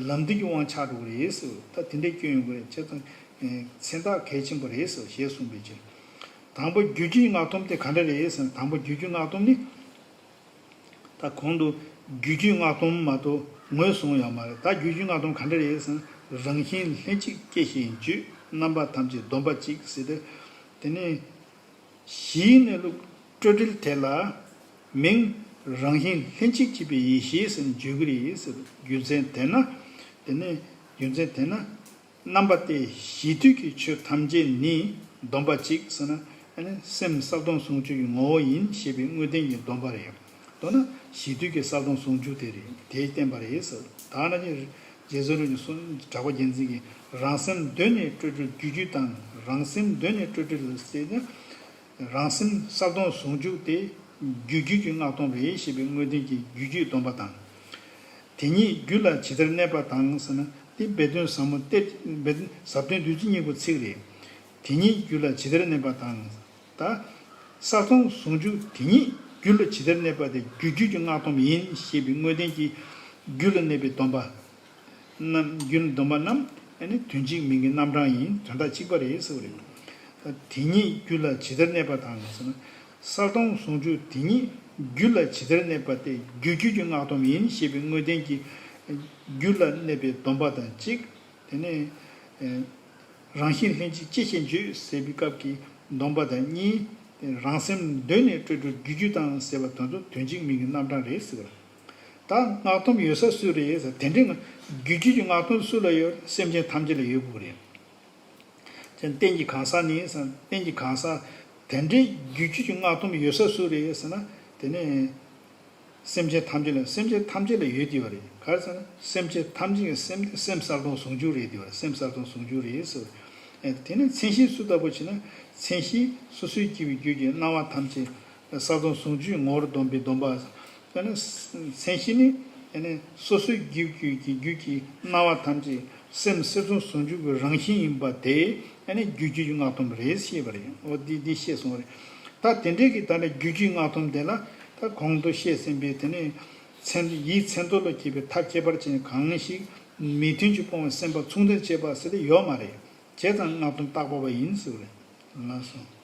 ལམ་དུས་ཀྱི་དབང་ཆགས་འགྲོ་གི་རེད་ཟེར། ད་དེ་འདྲའི་སྐྱོན་ཡོང་གི་རེད། བྱས་ཙང་། མཚན་རྟགས་གལ་ཆེན་པོ་རེད་ཟེར་ཞེས་གསུངས་པའི་ཕྱིར། དང་པོ་རྒྱུ་རྒྱུད་ཀྱི་སྔགས་སྡོམ་དེ་ག་འདྲ་རེད་ཟེར་ན། དང་པོ་རྒྱུ་རྒྱུད་སྔགས་སྡོམ་ནི། ད་གོང་དུ་རྒྱུ་རྒྱུད་སྔགས་སྡོམ་མ་གཏོགས་ངོས་བཟུང་ཡོད་མ་རེད། ད་རྒྱུ་རྒྱུད་སྔགས་སྡོམ་ག་འདྲ་རེད་ཟེར་ན། རང་བཞིན་ལྷན་ཅིག་སྐྱེ་ཞིང་བརྗོད། རྣམ་པ་ཐམས་ཅད་སྡོམ་པ་གཅིག་ཟེར་ཏེ། དེ་ནས་གཞིའི་གནས་ལུགས་སྤྲོས་བྲལ་དེ་ལ་མིང་རང་བཞིན་ལྷན་ཅིག་སྐྱེས་པའི་ཡེ་ཤེས་ཟེར་ནས་བརྗོད་ཀྱི་རེད་ཟེར། རྒྱུ་མཚན་དེས་ན། དེ་ནས་རྒྱུ་མཚན་དེས་ན། རྣམ་པ་སྟེ་གཞི་དུས་ཀྱི་ཆོས་ཐམས་ཅད་ནི་སྡོམ་པ་གཅིག་ཟེར་ན། ཨ་ནི་སེམས་གསལ་སྟོང་ཟུང་འཇུག་གི་ངོ་བོ་ཡིན་ཞེས་པའི་དངོས་བསྟན་གྱི་སྡོམ་པ་རེད། མདོར་ན་གཞི་དུས་ཀྱི་གསལ་སྟོང་ཟུང་འཇུག་དེ་རེད། དེས་བསྟན་པ་རེད་ཟེར། ད་ནི་རྗེ་བཙུན་རིན་པོ་ཆེ་གསུང་གྲགས་པ་རྒྱལ་མཚན་གྱིས་རང་སེམས་གདོད་ནས་སྤྲོས་བྲལ་རྒྱུ་རྒྱུད་དང་། རང་སེམས་གདོད་ནས་སྤྲོས་བྲལ་ཟེར་ན། རང་སེམས་གསལ་སྟོང་ཟུང་འཇུག་དེ་རྒྱུ་རྒྱུད་ཀྱི་སྔགས་སྡོམ་རེད་ཞེས་པའི་དངོས་བསྟན་གྱི་རྒྱུ་རྒྱུད་སྡོམ་པ་དང་། དེ་ཉིད་རྒྱུད་ལ་ཇི་ལྟར་གནས་པ་དང་ཟེར་ན། དེ་སྦས་དོན་ཟབ་མོ་སྟེ། སྦས་དོན་ཟབ་དོན་བདུན་ཚིག་གཉིས་པོ་ཚིག་རེད། དེ་ཉིད་རྒྱུད་ལ་ཇི་ལྟར་གནས་པ་དང་། ད་གསལ་སྟོང་ཟུང་འཇུག་དེ་ཉིད་རྒྱུད་ལ་ཇི་ལྟར་གནས་པ་དེ་རྒྱུ་རྒྱུད་ཀྱི་སྔགས་སྡོམ་ཡིན་ཞེས་པའི་དངོས་བསྟན་གྱི་རྒྱུད་ལ་གནས་པའི་སྡོམ་པ་རྣམས། རྒྱུད་ལ་སྡོམ་པ་རྣམས་ཨ་ནི་དོན་གཅིག་མིང་གི་རྣམ་གྲངས་ཡིན། དོན་དག་གཅིག་པ་རེད་ཟེར་བ་རེད། དེ་ཉིད་རྒྱུད་ལ་ཇི་ལྟར་གནས་པ་དང་ཟེར་ན། གསལ་སྟོང་ཟུང་འཇུག་དེ་ཉིད་རྒྱུད་ལ་ཇི་ལྟར་གནས་པ་དེ་རྒྱུ་རྒྱུད་ཀྱི་སྔགས་སྡོམ་ཡིན་ཞེས་པའི་དངོས་བསྟན་གྱི་རྒྱུད་ལ་གནས་པའི་སྡོམ་པ་དང་གཅིག། དེ་ནས་རང་བཞིན་ལྷན་ཅིག་སྐྱེས་ཞེས་བརྗོད་ཟེར་བའི་སྐབས་ཀྱི་སྡོམ་པ་དང་གཉིས། རང་སེམས་གདོད་ནས་སྤྲོས་བྲལ་རྒྱུ་རྒྱུད་དང་ཟེར་བ་དོན་དུ་དོན་གཅིག་མིང་གི་རྣམ་གྲངས་རེད་ཟེར་བ། ད་སྔགས་སྡོམ་ཡོད་ས་སུ་རེད་ཟེར། དེ་འདྲའི་རྒྱུ་རྒྱུད་ཀྱི་སྔགས་སྡོམ་སུ་ལ་ཡོད། སེམས་ཅན་ཐམས་ཅད་ལ་ཡོད་དགོས་རེད། ཅན་རྟེན་གྱི་གང་ཟག་ནི་ཟེར། རྟེན་གྱི་གང་ཟག་དེ་འདྲའི་རྒྱུ་རྒྱུད་ཀྱི་སྔགས་སྡོམ་ཡོད་ས་སུ་རེད་ཟེར་ན། དེ་ནས་སེམས་ཅན་ཐམས་ཅད་ལ། སེམས་ཅན་ཐམས་ཅད་ལ་ཡོད་དེ་བ་རེད། ག་རེ་ཟེར་ན། སེམས་ཅན་ཐམས་ཅད་ཀྱི་སེམས་དེ་སེམས་གསལ་སྟོང་ཟུང་འཇུག་རེད་དེ་བ་རེད། སེམས་གསལ་སྟོང་ཟུང་འཇུག་རེད་ཟེར། ཨེ། དེ་ནས་མཚན་གཞི་སུ་ལྟ་བུ་བྱས་ན། མཚན་གཞི་སོ་སོའི་སྐྱེ་བོའི་རྒྱུད་ཀྱི་སྣང་བ་ཐམས་ཅད་གསལ་སྟོང་ཟུང་འཇུག་ངོ་བོར་སྡོམ་པའི་སྡོམ་པ། ཨ་ནི་མཚན་གཞི་ནི། ཨ་ནི་སོ་སོའི་རྒྱུད་ཀྱི་རྒྱུད་ཀྱི་སྣང་བ་ཐམས་ཅད་སེམས་གསལ་སྟོང་ཟུང་འཇུག་གི་རང་བཞིན་ཡིན་པ་དེ། ཨ་ནི་རྒྱུ་རྒྱུད་ཀྱི་སྔགས་སྡོམ་རེད་ཞེས་པ་རེད། འོ་འདི་འདི་བཤད་སོང་བ་རེད། ད་དེ་འདྲའི་གི་ད་ནི་རྒྱུ་རྒྱུད་སྔགས་སྡོམ་དེ་ལ། ད་གོང་དུ་བཤད་ཟིན་པའི་དེ་ནི་མཚན་ཡིད་མཚན་ཐོ་ལ་སྐྱེས་པའི་མཐའ་ཁྱད་པར་ཅན་གང་ཞིག་མི་མཐུན་ཕྱོགས་སྤོང་བའི་སེམས་པ་མཚུངས་ལྡན་བྱེད་པ་ཟེར་དེ་ཡོད་མ་རེད། བྱས་ཙང་སྔགས་སྡོམ་བརྟག་པ་པ་ཡིན་ཟེར་བ་རེད། ལགས་སོ།